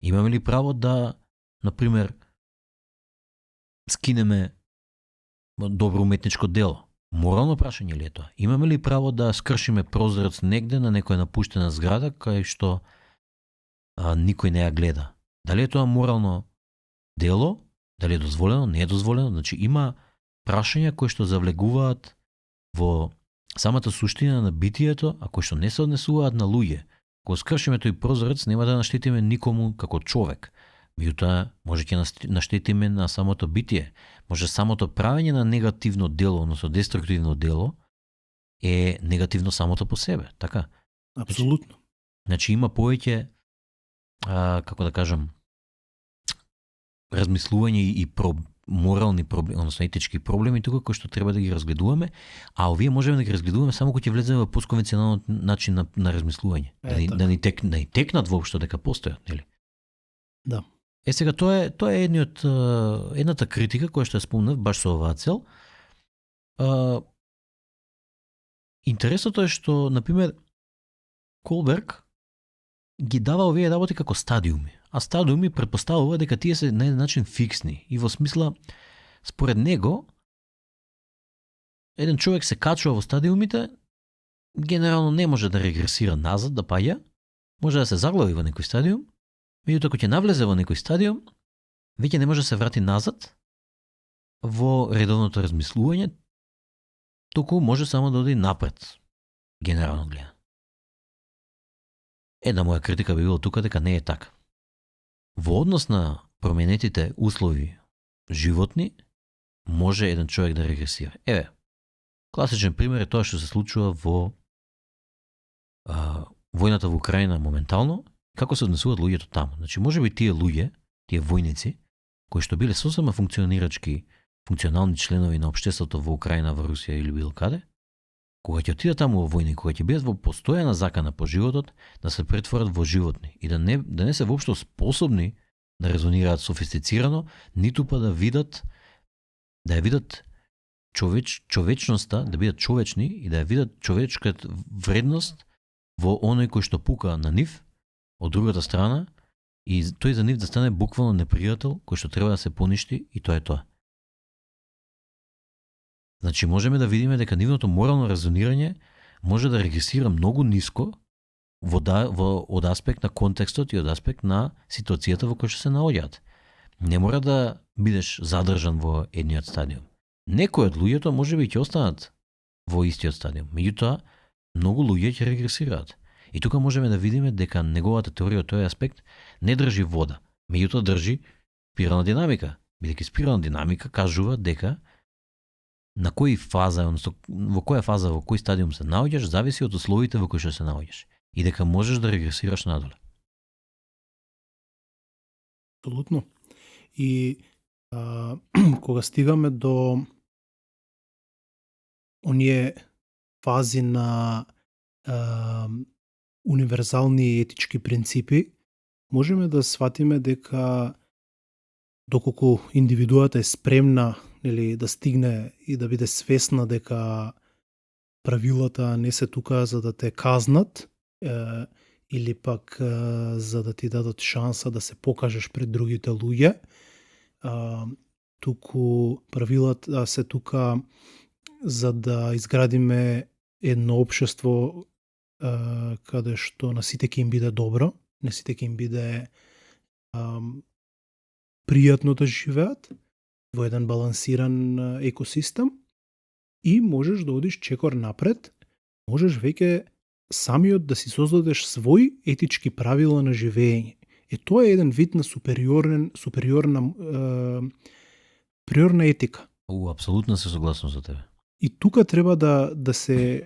Имаме ли право да, например, скинеме добро уметничко дело? Морално прашање ли е тоа? Имаме ли право да скршиме прозорец негде на некоја напуштена зграда кај што никој не ја гледа? Дали е тоа морално дело? Дали е дозволено? Не е дозволено? Значи има прашања кои што завлегуваат во самата суштина на битието, а кои што не се однесуваат на луѓе. Кога скршиме тој прозорец, нема да наштетиме никому како човек. Меѓутоа, може ќе наштетиме на самото битие. Може самото правење на негативно дело, односно деструктивно дело, е негативно самото по себе, така? Апсолутно. Значи има повеќе, како да кажам, размислување и морални проблеми, односно етички проблеми тука кои што треба да ги разгледуваме, а овие можеме да ги разгледуваме само кога ќе влеземе во постконвенционален начин на размислување. Да ни текнат воопшто дека постојат, нели? Да. Сега тоа е едната критика која што ја спомнав баш со оваа цел. Интересното е што, например, Колберг ги дава овие работи како стадиуми. А стадиуми претпоставува дека тие се на еден начин фиксни. И во смисла, според него, еден човек се качува во стадиумите, генерално не може да регресира назад, да паѓа, може да се заглави во некој стадиум, меѓутоа кога ќе навлезе во некој стадиум, веќе не може да се врати назад во редовното размислување, туку може само да оди напред, генерално гледа. Една моја критика би било тука дека не е така. Во однос на променетите услови животни, може еден човек да регресира. Еве, класичен пример е тоа што се случува во војната во Украина моментално, како се однесуваат луѓето таму. Значи, може би тие луѓе, тие војници, кои што биле сосема функционални членови на општеството во Украина, во Русија или било каде, кога ќе отидат таму во војна и кога ќе бидат во постојана закана по животот, да се претворат во животни и да не се воопшто способни да резонираат софистицирано, ниту па да видат човечноста, да бидат човечни и да ја видат човечката вредност во оној кој што пука на нив од другата страна и тој за нив да стане буквално непријател кој што треба да се поништи и тоа е тоа. Значи можеме да видиме дека нивното морално резонирање може да регресира многу ниско од аспект на контекстот и од аспект на ситуацијата во која што се наоѓаат. Не мора да бидеш задржан во едниот стадиум. Некои од луѓето може би ќе останат во истиот стадиум, меѓутоа многу луѓе ќе регресираат. И тука можеме да видиме дека неговата теорија од тој аспект не држи вода, меѓутоа држи спирална динамика, бидејќи спирална динамика кажува дека на кој фаза, односно во која фаза, во кој стадиум се наоѓаш, зависи од условите во кои што се наоѓаш и дека можеш да регресираш надоле. Апсолутно. И кога стигаме до оние фази на универзални етички принципи, можеме да сватиме дека доколку индивидуата е спремна или да стигне и да биде свесна дека правилата не се тука за да те казнат или пак за да ти дадат шанса да се покажеш пред другите луѓе, туку правилата се тука за да изградиме едно општество каде што на сите ќе им биде добро, на сите ќе им биде пријатно да живеат во еден балансиран екосистем и можеш да одиш чекор напред, можеш веќе самиот да си создадеш свој етички правила на живење. Тоа е еден вид на приорна етика. Апсолутно се согласувам со тебе. И тука треба да се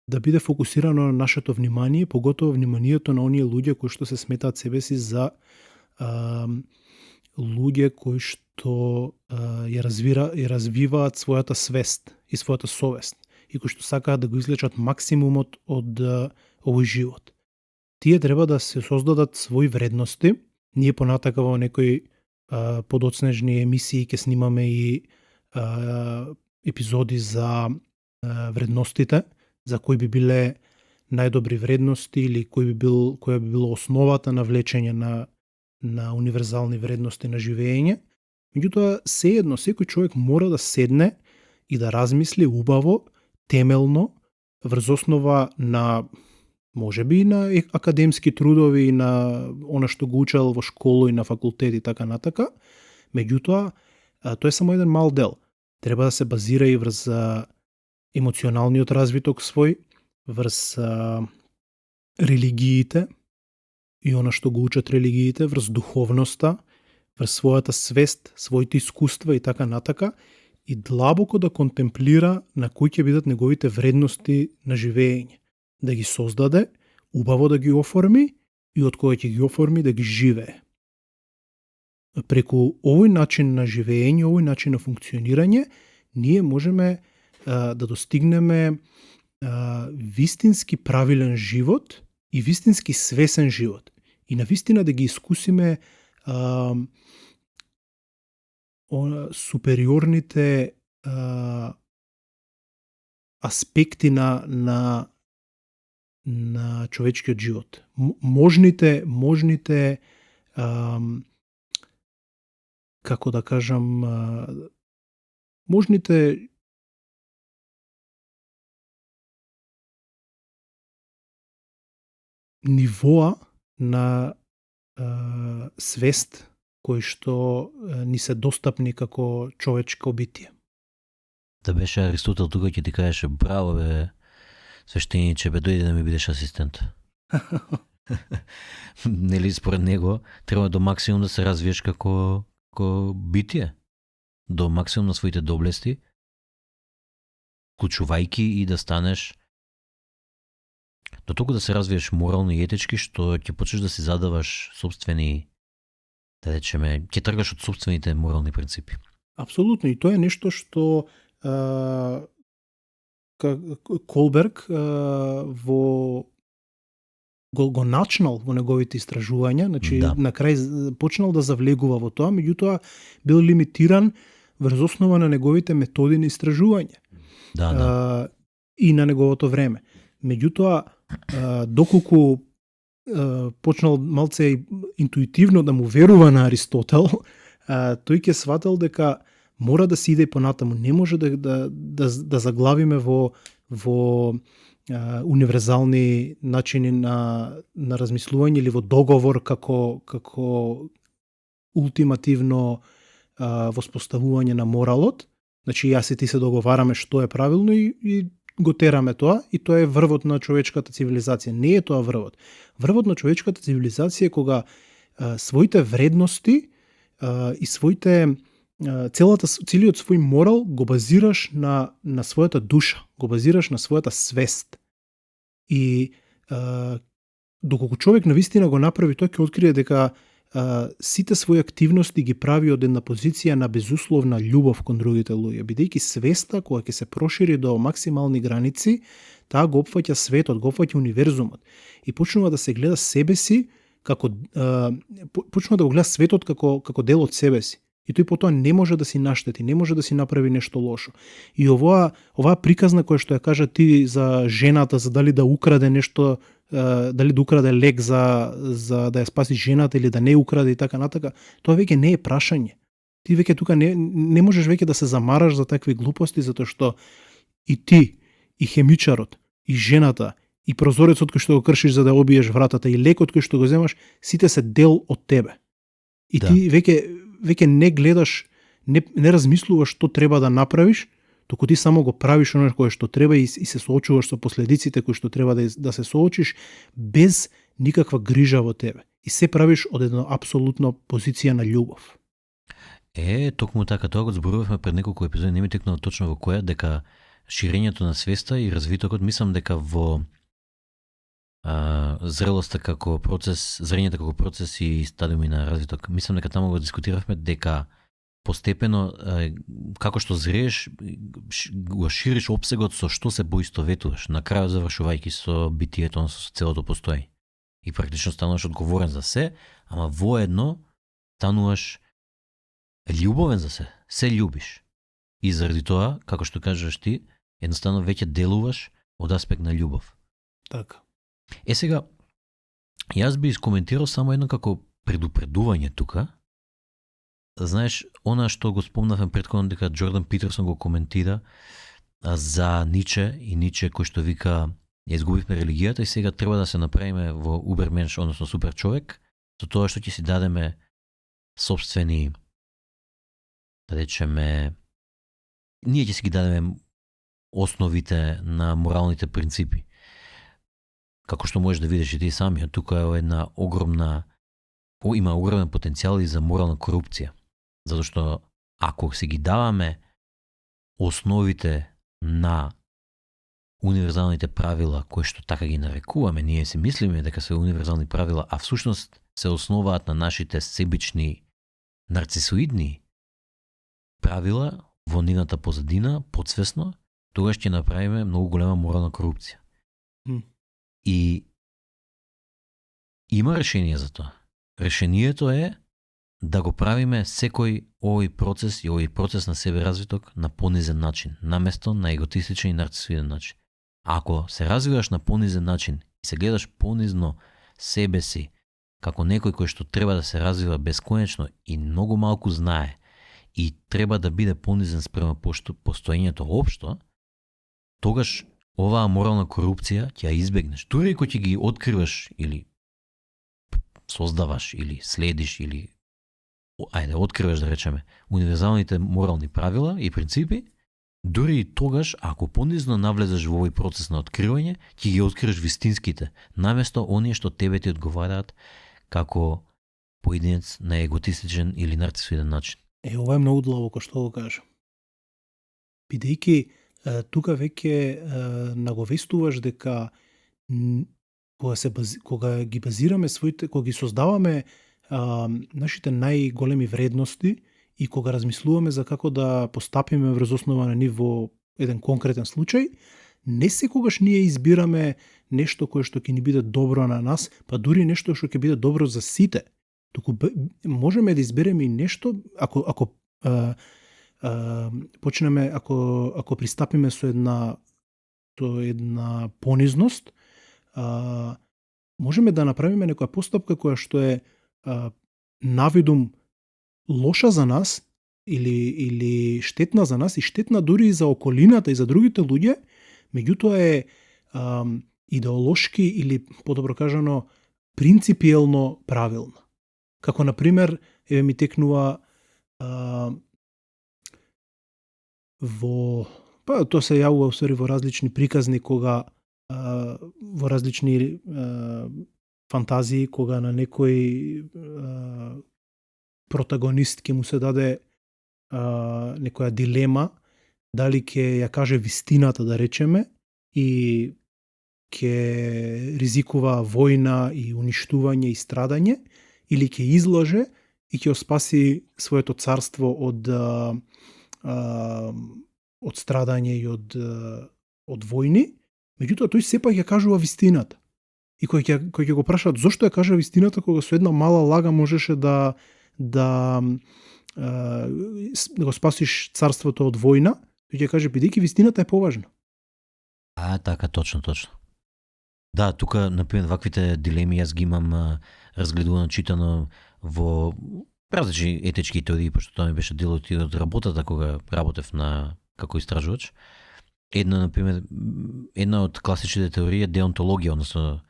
да биде фокусирано на нашето внимание, поготово вниманието на оние луѓе кои што се сметаат себе си за луѓе кои што ја развиваат својата свест и својата совест и кои што сакаат да го извлечат максимумот од овој живот. Тие треба да се создадат своји вредности. Ние понатака во некои подоцнежни емисии ќе снимаме и епизоди за вредностите, за кои би биле најдобри вредности или која би било основата на влечење на универзални вредности на живење. Меѓутоа, сеедно, секој човек мора да седне и да размисли убаво, темелно, врз основа на можеби на академски трудови и на она што го учел во школа и на факултет и така натака. Меѓутоа, тоа е само еден мал дел. Треба да се базира и врз емоционалниот развиток свој, врз религиите и она што го учат религиите, врз духовноста, врз својата свест, своите искуства и така натака, и длабоко да контемплира на кои ќе бидат неговите вредности на живење, да ги создаде, убаво да ги оформи и од која ќе ги оформи да ги живее. Преку овој начин на живење, овој начин на функционирање, ние можеме да достигнеме вистински правилен живот и вистински свесен живот. И навистина да ги искусиме супериорните аспекти на човечкиот живот. Можните како да кажам, можните нивоа на свест кои што ни се достапни како човечко битие. Да беше Аристотел тука ќе ти кажеше браво бе свештениче, бе дојде да ми бидеш асистент. Нели според него треба до максимум да се развиеш како битие, до максимум на своите доблести, вклучувајќи и да станеш до толку да се развиеш морално и етички, што ќе почнеш да си задаваш собствени, да речеме, ќе тргаш од собствените морални принципи. Апсолутно, и тоа е нешто што Колберг го начнал во неговите истражувања, значи на крај почнал да завлегува во тоа, меѓутоа бил лимитиран врз основа на неговите методи на истражување. И на неговото време. Меѓутоа, доколку почнал малце интуитивно да му верува на Аристотел, тој ќе сватил дека мора да се иде понатаму, не може да заглавиме во универзални начини на размислување или во договор како ултимативно воспоставување на моралот. Значи јас и ти се договараме што е правилно и го тераме тоа, и тоа е врвот на човечката цивилизација. Не е тоа врвот. Врвот на човечката цивилизација е кога своите вредности и своите целиот свој морал го базираш на својата душа, го базираш на својата свест. И доколку човек навистина го направи тоа, ќе открие дека сите своји активности ги прави од една позиција на безусловна љубов кон другите луѓе, бидејќи свеста која ќе се прошири до максимални граници, таа го опфаќа светот, го опфаќа универзумот и почнува да се гледа себе си како почнува да го гледа светот како дел од себе си. И тој потоа не може да си наштети, не може да си направи нешто лошо. И оваа приказна која што ја кажа ти за жената, за дали да украде нешто, дали да украде лек за да ја спаси жената или да не украде и така натака, тоа веќе не е прашање. Ти веќе тука не можеш веќе да се замараш за такви глупости, затоа што и ти, и хемичарот, и жената, и прозорецот кој што го кршиш за да обиеш вратата, и лекот кој што го земаш, сите се дел од тебе. И ти веќе не гледаш, не размислуваш што треба да направиш, туку ти само го правиш оно кое што треба и се соочуваш со последиците кои што треба да се соочиш без никаква грижа во тебе. И се правиш од една апсолутно позиција на љубов. Токму така, тоа го зборувавме пред неколку епизоди, не ми текнува точно во која, дека ширењето на свеста и развитокот, мислам дека во зрелоста како процес, зрењето како процес и стадиуми на развиток. Мислам дека таму го дискутиравме дека постепено како што зрееш го шириш опсегот со што се поистоветуваш, на крајот завршувајќи со битието, со целото постоење. И практично стануваш одговорен за се, ама воедно стануваш љубовен за се љубиш. И заради тоа, како што кажеш ти, едноставно веќе делуваш од аспект на љубов. Така. Сега, јас би искоментирал само едно како предупредување тука. Знаеш, она што го спомнавме претходно дека Джордан Питерсон го коментира за Ниче и Ниче кој што вика ја изгубивме религијата и сега треба да се направиме во уберменш, односно супер човек, со тоа што ќе си дадеме собствени, да речеме, ние ќе си ги дадеме основите на моралните принципи. Како што можеш да видиш и ти самиот, тука е една има огромен потенцијал и за морална корупција. Затоа што ако си ги даваме основите на универзалните правила, кои што така ги нарекуваме, ние си мислиме дека се универзални правила, а всушност се основаат на нашите себични, нарцисоидни правила во нивната позадина, подсвесно, тогаш ќе направиме многу голема морална корупција. И има решение за тоа. Решението е да го правиме секој овој процес на себе развиток на понизен начин, наместо на еготистичен и нарцисоиден начин. Ако се развиваш на понизен начин и се гледаш понизно себе си како некој кој што треба да се развива бесконечно и многу малку знае и треба да биде понизен спрема постоењето општо, тогаш оваа морална корупција ќе ја избегнеш. Дури кој ќе ги откриваш или создаваш или следиш или откриваш, да речеме, универзалните морални правила и принципи, дури и тогаш, ако понизно навлезеш во овој процес на откривање, ќе ги откриеш вистинските, наместо оние што тебе ти одговараат како поединец на еготистичен или нарцисоиден начин. Ова е многу длабоко што го кажам. Бидејќи тука веќе наговестуваш дека кога ги базираме кога ги создаваме нашите најголеми вредности и кога размислуваме за како да постапиме врз основа на нив во еден конкретен случај, не секогаш ние избираме нешто кое што ќе ни биде добро на нас, па дури нешто што ќе биде добро за сите. Туку можеме да избереме и нешто ако почнеме ако пристапиме со една понизност, можеме да направиме некоја постапка која што е навидум лоша за нас или штетна за нас и штетна дури и за околината и за другите луѓе, меѓутоа е идеолошки или подобро кажано принципиелно правилна. Како на пример, еве ми текнува тоа се јавува усвари во различни приказни кога во различни фантазии кога на некој протагонист ќе му се даде некоја дилема дали ќе ја каже вистината, да речеме, и ќе ризикува војна и уништување и страдање, или ќе излаже и ќе спаси своето царство од страдање и од војни, меѓутоа тој сепак ја кажува вистината. И кој ќе го прашаат зошто ја кажа вистината кога со една мала лага можеше да го спасиш царството од војна, тој ќе каже бидејќи вистината е поважна. Така, точно. Да, тука, например, ваквите дилеми јас ги имам разгледувано, читано во различни етички теории, пошто тоа ми беше дел од работата кога работев како истражувач. Една од класичните теории е деонтологија, односно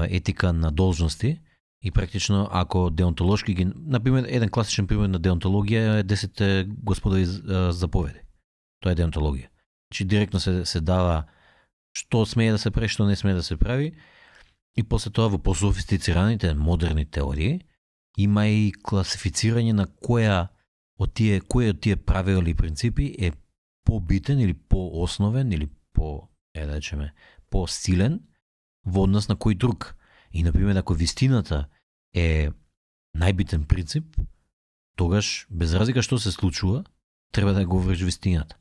етика на должности, и практично ако деонтолошки например, еден класичен пример на деонтологија е 10 господови заповеди. Тоа е деонтологија. Значи директно се дава што смее да се прави, што не смее да се прави, и после тоа во пософистицираните модерни теории има и класифицирање на кој од тие правила или принципи е побитен или поосновен или по-силен во однос на кој друг. И, например, ако вистината е најбитен принцип, тогаш, без разлика што се случува, треба да говориш вистината.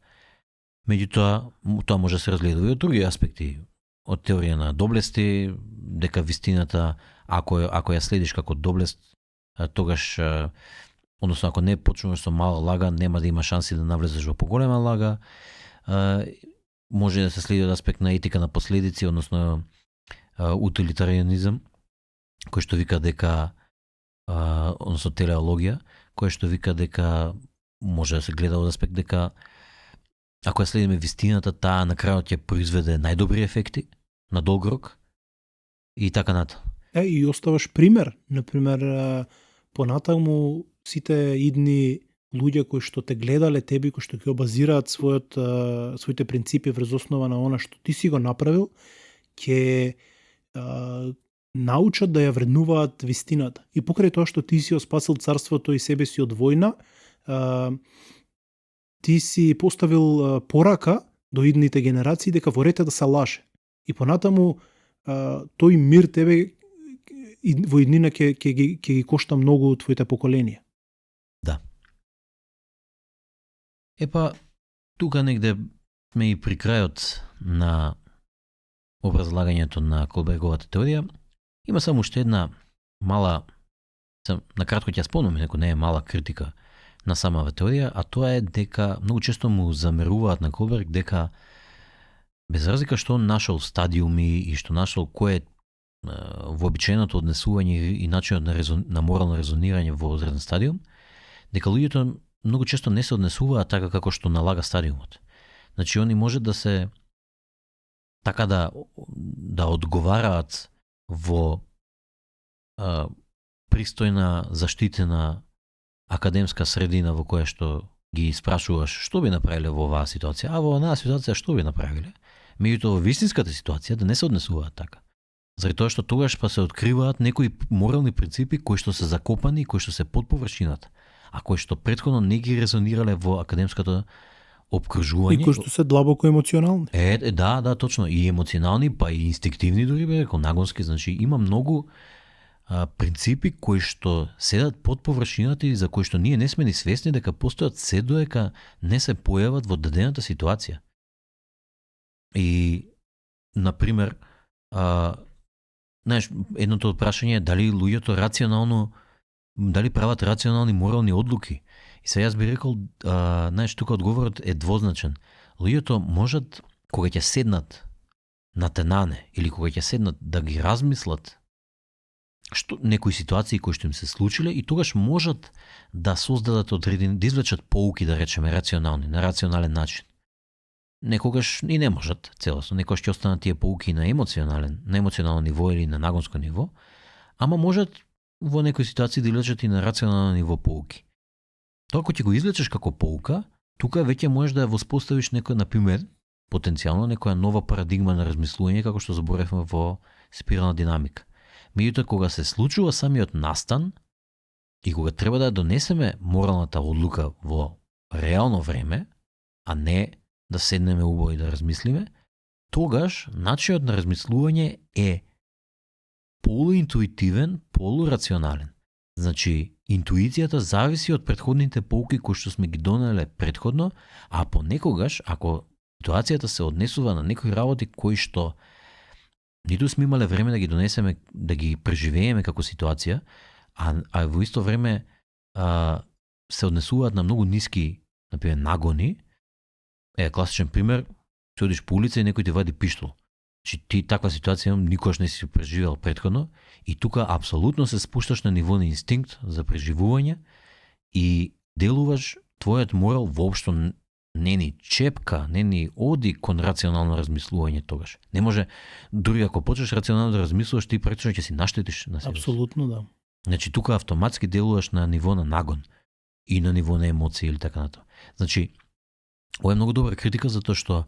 Меѓутоа, тоа може да се разгледа и од други аспекти, од теорија на доблести, дека вистината, ако ја следиш како доблест, тогаш, односно ако не почнуваш со мала лага, нема да има шанси да навлезеш во поголема лага. Може да се следи од аспект на етика на последици, односно утилитарианизам, кој што вика дека, односно телеологија, кој што вика дека може да се гледа од аспект дека ако ја следиме вистината, таа на крајот ќе произведе најдобри ефекти на долг рок и така ната. И оставаш пример, например, понатаму сите идни луѓе кои што те гледале тебе, кои што ќе базираат своите принципи врз основа на она што ти си го направил, ќе научат да ја вреднуваат вистината. И покрај тоа што ти си спасил царството и себе си од војна, ти си поставил порака до идните генерации дека ворете да се лаже. И понатаму тој мир тебе во иднина ќе ги кошта многу од твоите поколенија. Да. Епа, тука негде сме и при крајот на образлагањето на Колберговата теорија. Има само уште една мала, накратко ќе спомнам, ако не е мала критика на самава теорија, а тоа е дека многу често му замеруваат на Колберг дека без разлика што он нашол стадиуми и што нашол кој е вообичаеното однесување и начинот на морално резонирање во одреден стадиум, дека луѓето многу често не се однесуваат така како што налага стадиумот. Значи, они може да се така да одговараат во пристојна, заштитена академска средина во која што ги спрашуваш што би направиле во оваа ситуација, а во онаа ситуација што би направиле. Меѓутоа во вистинската ситуација да не се однесуваат така. Заради тоа што тогаш па се откриваат некои морални принципи кои што се закопани, кои што се под површината, а кои што претходно не ги резонирале во академското обкружување. И кои што се длабоко емоционални. Да, точно. И емоционални, па и инстинктивни дури, бе, рекол, нагонски. Значи, има многу принципи кои што седат под површината и за кои што ние не сме ни свесни дека постојат се додека не се појават во дадената ситуација. И, например, знаеш, едното од прашање е дали луѓето рационално, дали прават рационални морални одлуки. И сега јас би рекол, знаеш, тука одговорот е двозначен. Луѓето можат, кога ќе седнат на тенане или кога ќе седнат да ги размислат што некои ситуации кои што им се случиле и тогаш можат да создадат одредени, да извлечат поуки, да речеме, рационални, на рационален начин. Некогаш и не можат целосно, некогаш ќе останат тие поуки на емоционално ниво или на нагонско ниво, ама можат во некои ситуации да извлечат и на рационално ниво поуки. Тоа ако ќе го извлечеш како поука, тука веќе можеш да ја воспоставиш некоја, например, потенцијално некоја нова парадигма на размислување, како што заборевме во спирална динамика. Меѓутоа, кога се случува самиот настан и кога треба да донесеме моралната одлука во реално време, а не да седнеме убаво и да размислиме, тогаш начинот на размислување е полуинтуитивен, полурационален. Значи, интуицијата зависи од претходните поуки кои што сме ги донеле претходно, а понекогаш, ако ситуацијата се однесува на некои работи кои што ниту сме имале време да ги донесеме, да ги преживееме како ситуација, а во исто време се однесуваат на многу ниски, например, нагони. Класичен пример, се одиш по улица и некој ти вади пиштол. Значи ти таква ситуација никош не си преживел претходно и тука апсолутно се спушташ на ниво на инстинкт за преживување и делуваш твојот морал воопшто не ни чепка, не ни оди кон рационално размислување тогаш. Не може, дури ако почнеш рационално да размислуваш, ти практично ќе си наштетиш на себе. Апсолутно, да. Значи тука автоматски делуваш на ниво на нагон и на ниво на емоции или така натаму. Значи, ова е многу добра критика затоа што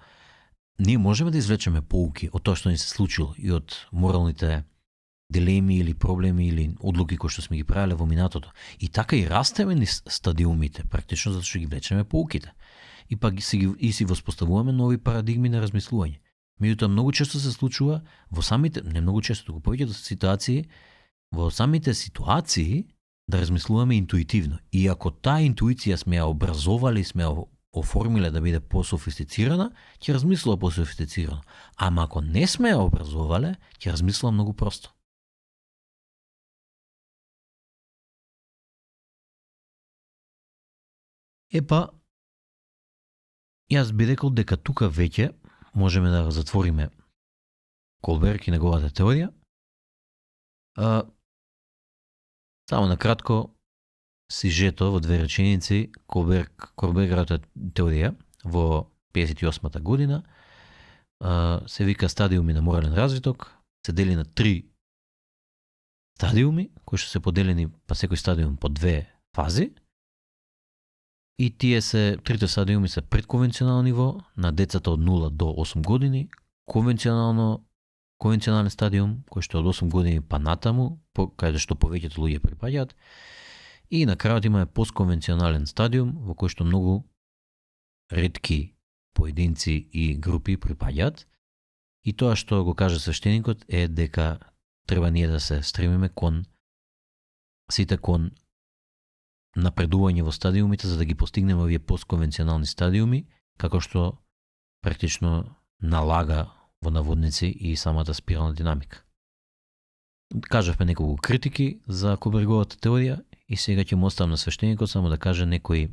ние можеме да извлечеме поуки од тоа што ни се случило и од моралните дилеми или проблеми или одлуки кои што сме ги правеле во минатото. И така и растеме низ стадиумите, практично затоа што ги влечеме поуките. И пак си воспоставуваме нови парадигми на размислување. Меѓутоа многу често се случува во самите, не многу често, туку повеќето ситуации, во самите ситуации да размислуваме интуитивно. И ако таа интуиција сме ја образовали, сме ја оформиле да биде пософистицирана, ќе размислува пософистицирано. Ама ако не сме ја образовале, ќе размислува многу просто. Епа, јас би рекол дека тука веќе можеме да затвориме Колберг и неговата теорија. Само накратко, сижето во две реченици, Колберговата теорија во 58-та година се вика стадиуми на морален развиток, се дели на 3 стадиуми, кои што се поделени па секој стадиум по 2 фази. И тие трите стадиуми се предконвенционално ниво на децата од 0 до 8 години, конвенционален стадиум кој што од 8 години па натаму, каде што повеќето луѓе припаѓаат, и на крајот имаме постконвенционален стадиум во кој што многу ретки поединци и групи припаѓаат. И тоа што го каже свештеникот е дека треба ние да се стремиме кон напредување во стадиумите за да ги постигнеме овие постконвенционални стадиуми, како што практично налага во наводници и самата спирална динамика. Кажавме неколку критики за Колберговата теорија и сега ќе му оставам на свештеникот само да каже некои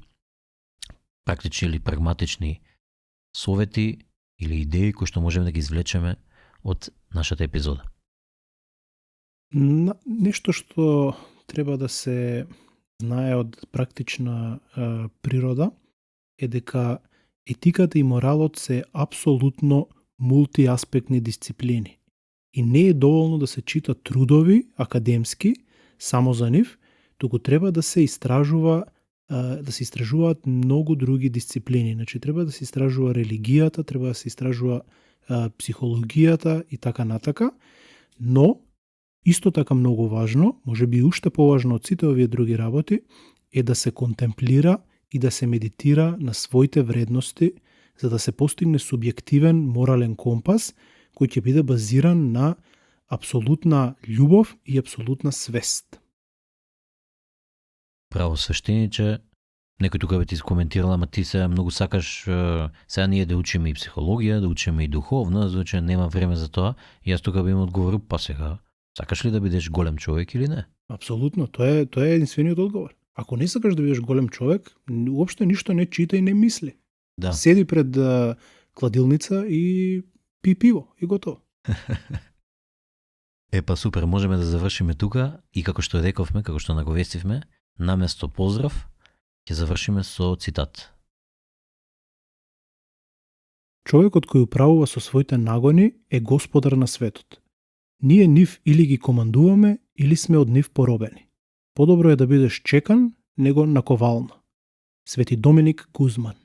практични или прагматични совети или идеи кои што можеме да ги извлечеме од нашата епизода. Нешто што треба да се знае од практична природа е дека етиката и моралот се апсолутно мултиаспектни дисциплини. И не е доволно да се читат трудови академски само за нив, туку треба да се истражува да се истражуваат многу други дисциплини. Значи треба да се истражува религијата, треба да се истражува психологијата и така натака, но исто така многу важно, можеби уште поважно од сите овие други работи, е да се контемплира и да се медитира на своите вредности, за да се постигне субјективен морален компас кој ќе биде базиран на апсолутна љубов и апсолутна свест. Право свештениче, некој тука би ти коментирал, ама ти се многу сакаш сега ние да учиме и психологија, да учиме и духовна, значи нема време за тоа. И јас тука би им одговорил, па сега, сакаш ли да бидеш голем човек или не? Апсолутно, тоа е единствениот одговор. Ако не сакаш да бидеш голем човек, уопште ништо не чита и не мисли. Да. Седи пред кладилница и пи пиво и готово. Па супер, можеме да завршиме тука и како што рековме, како што наговестивме, наместо поздрав, ќе завршиме со цитат. Човекот кој управува со своите нагони е господар на светот. Ние нив или ги командуваме, или сме од нив поробени. Подобро е да бидеш чекан, него наковална. Свети Доминик Гузман.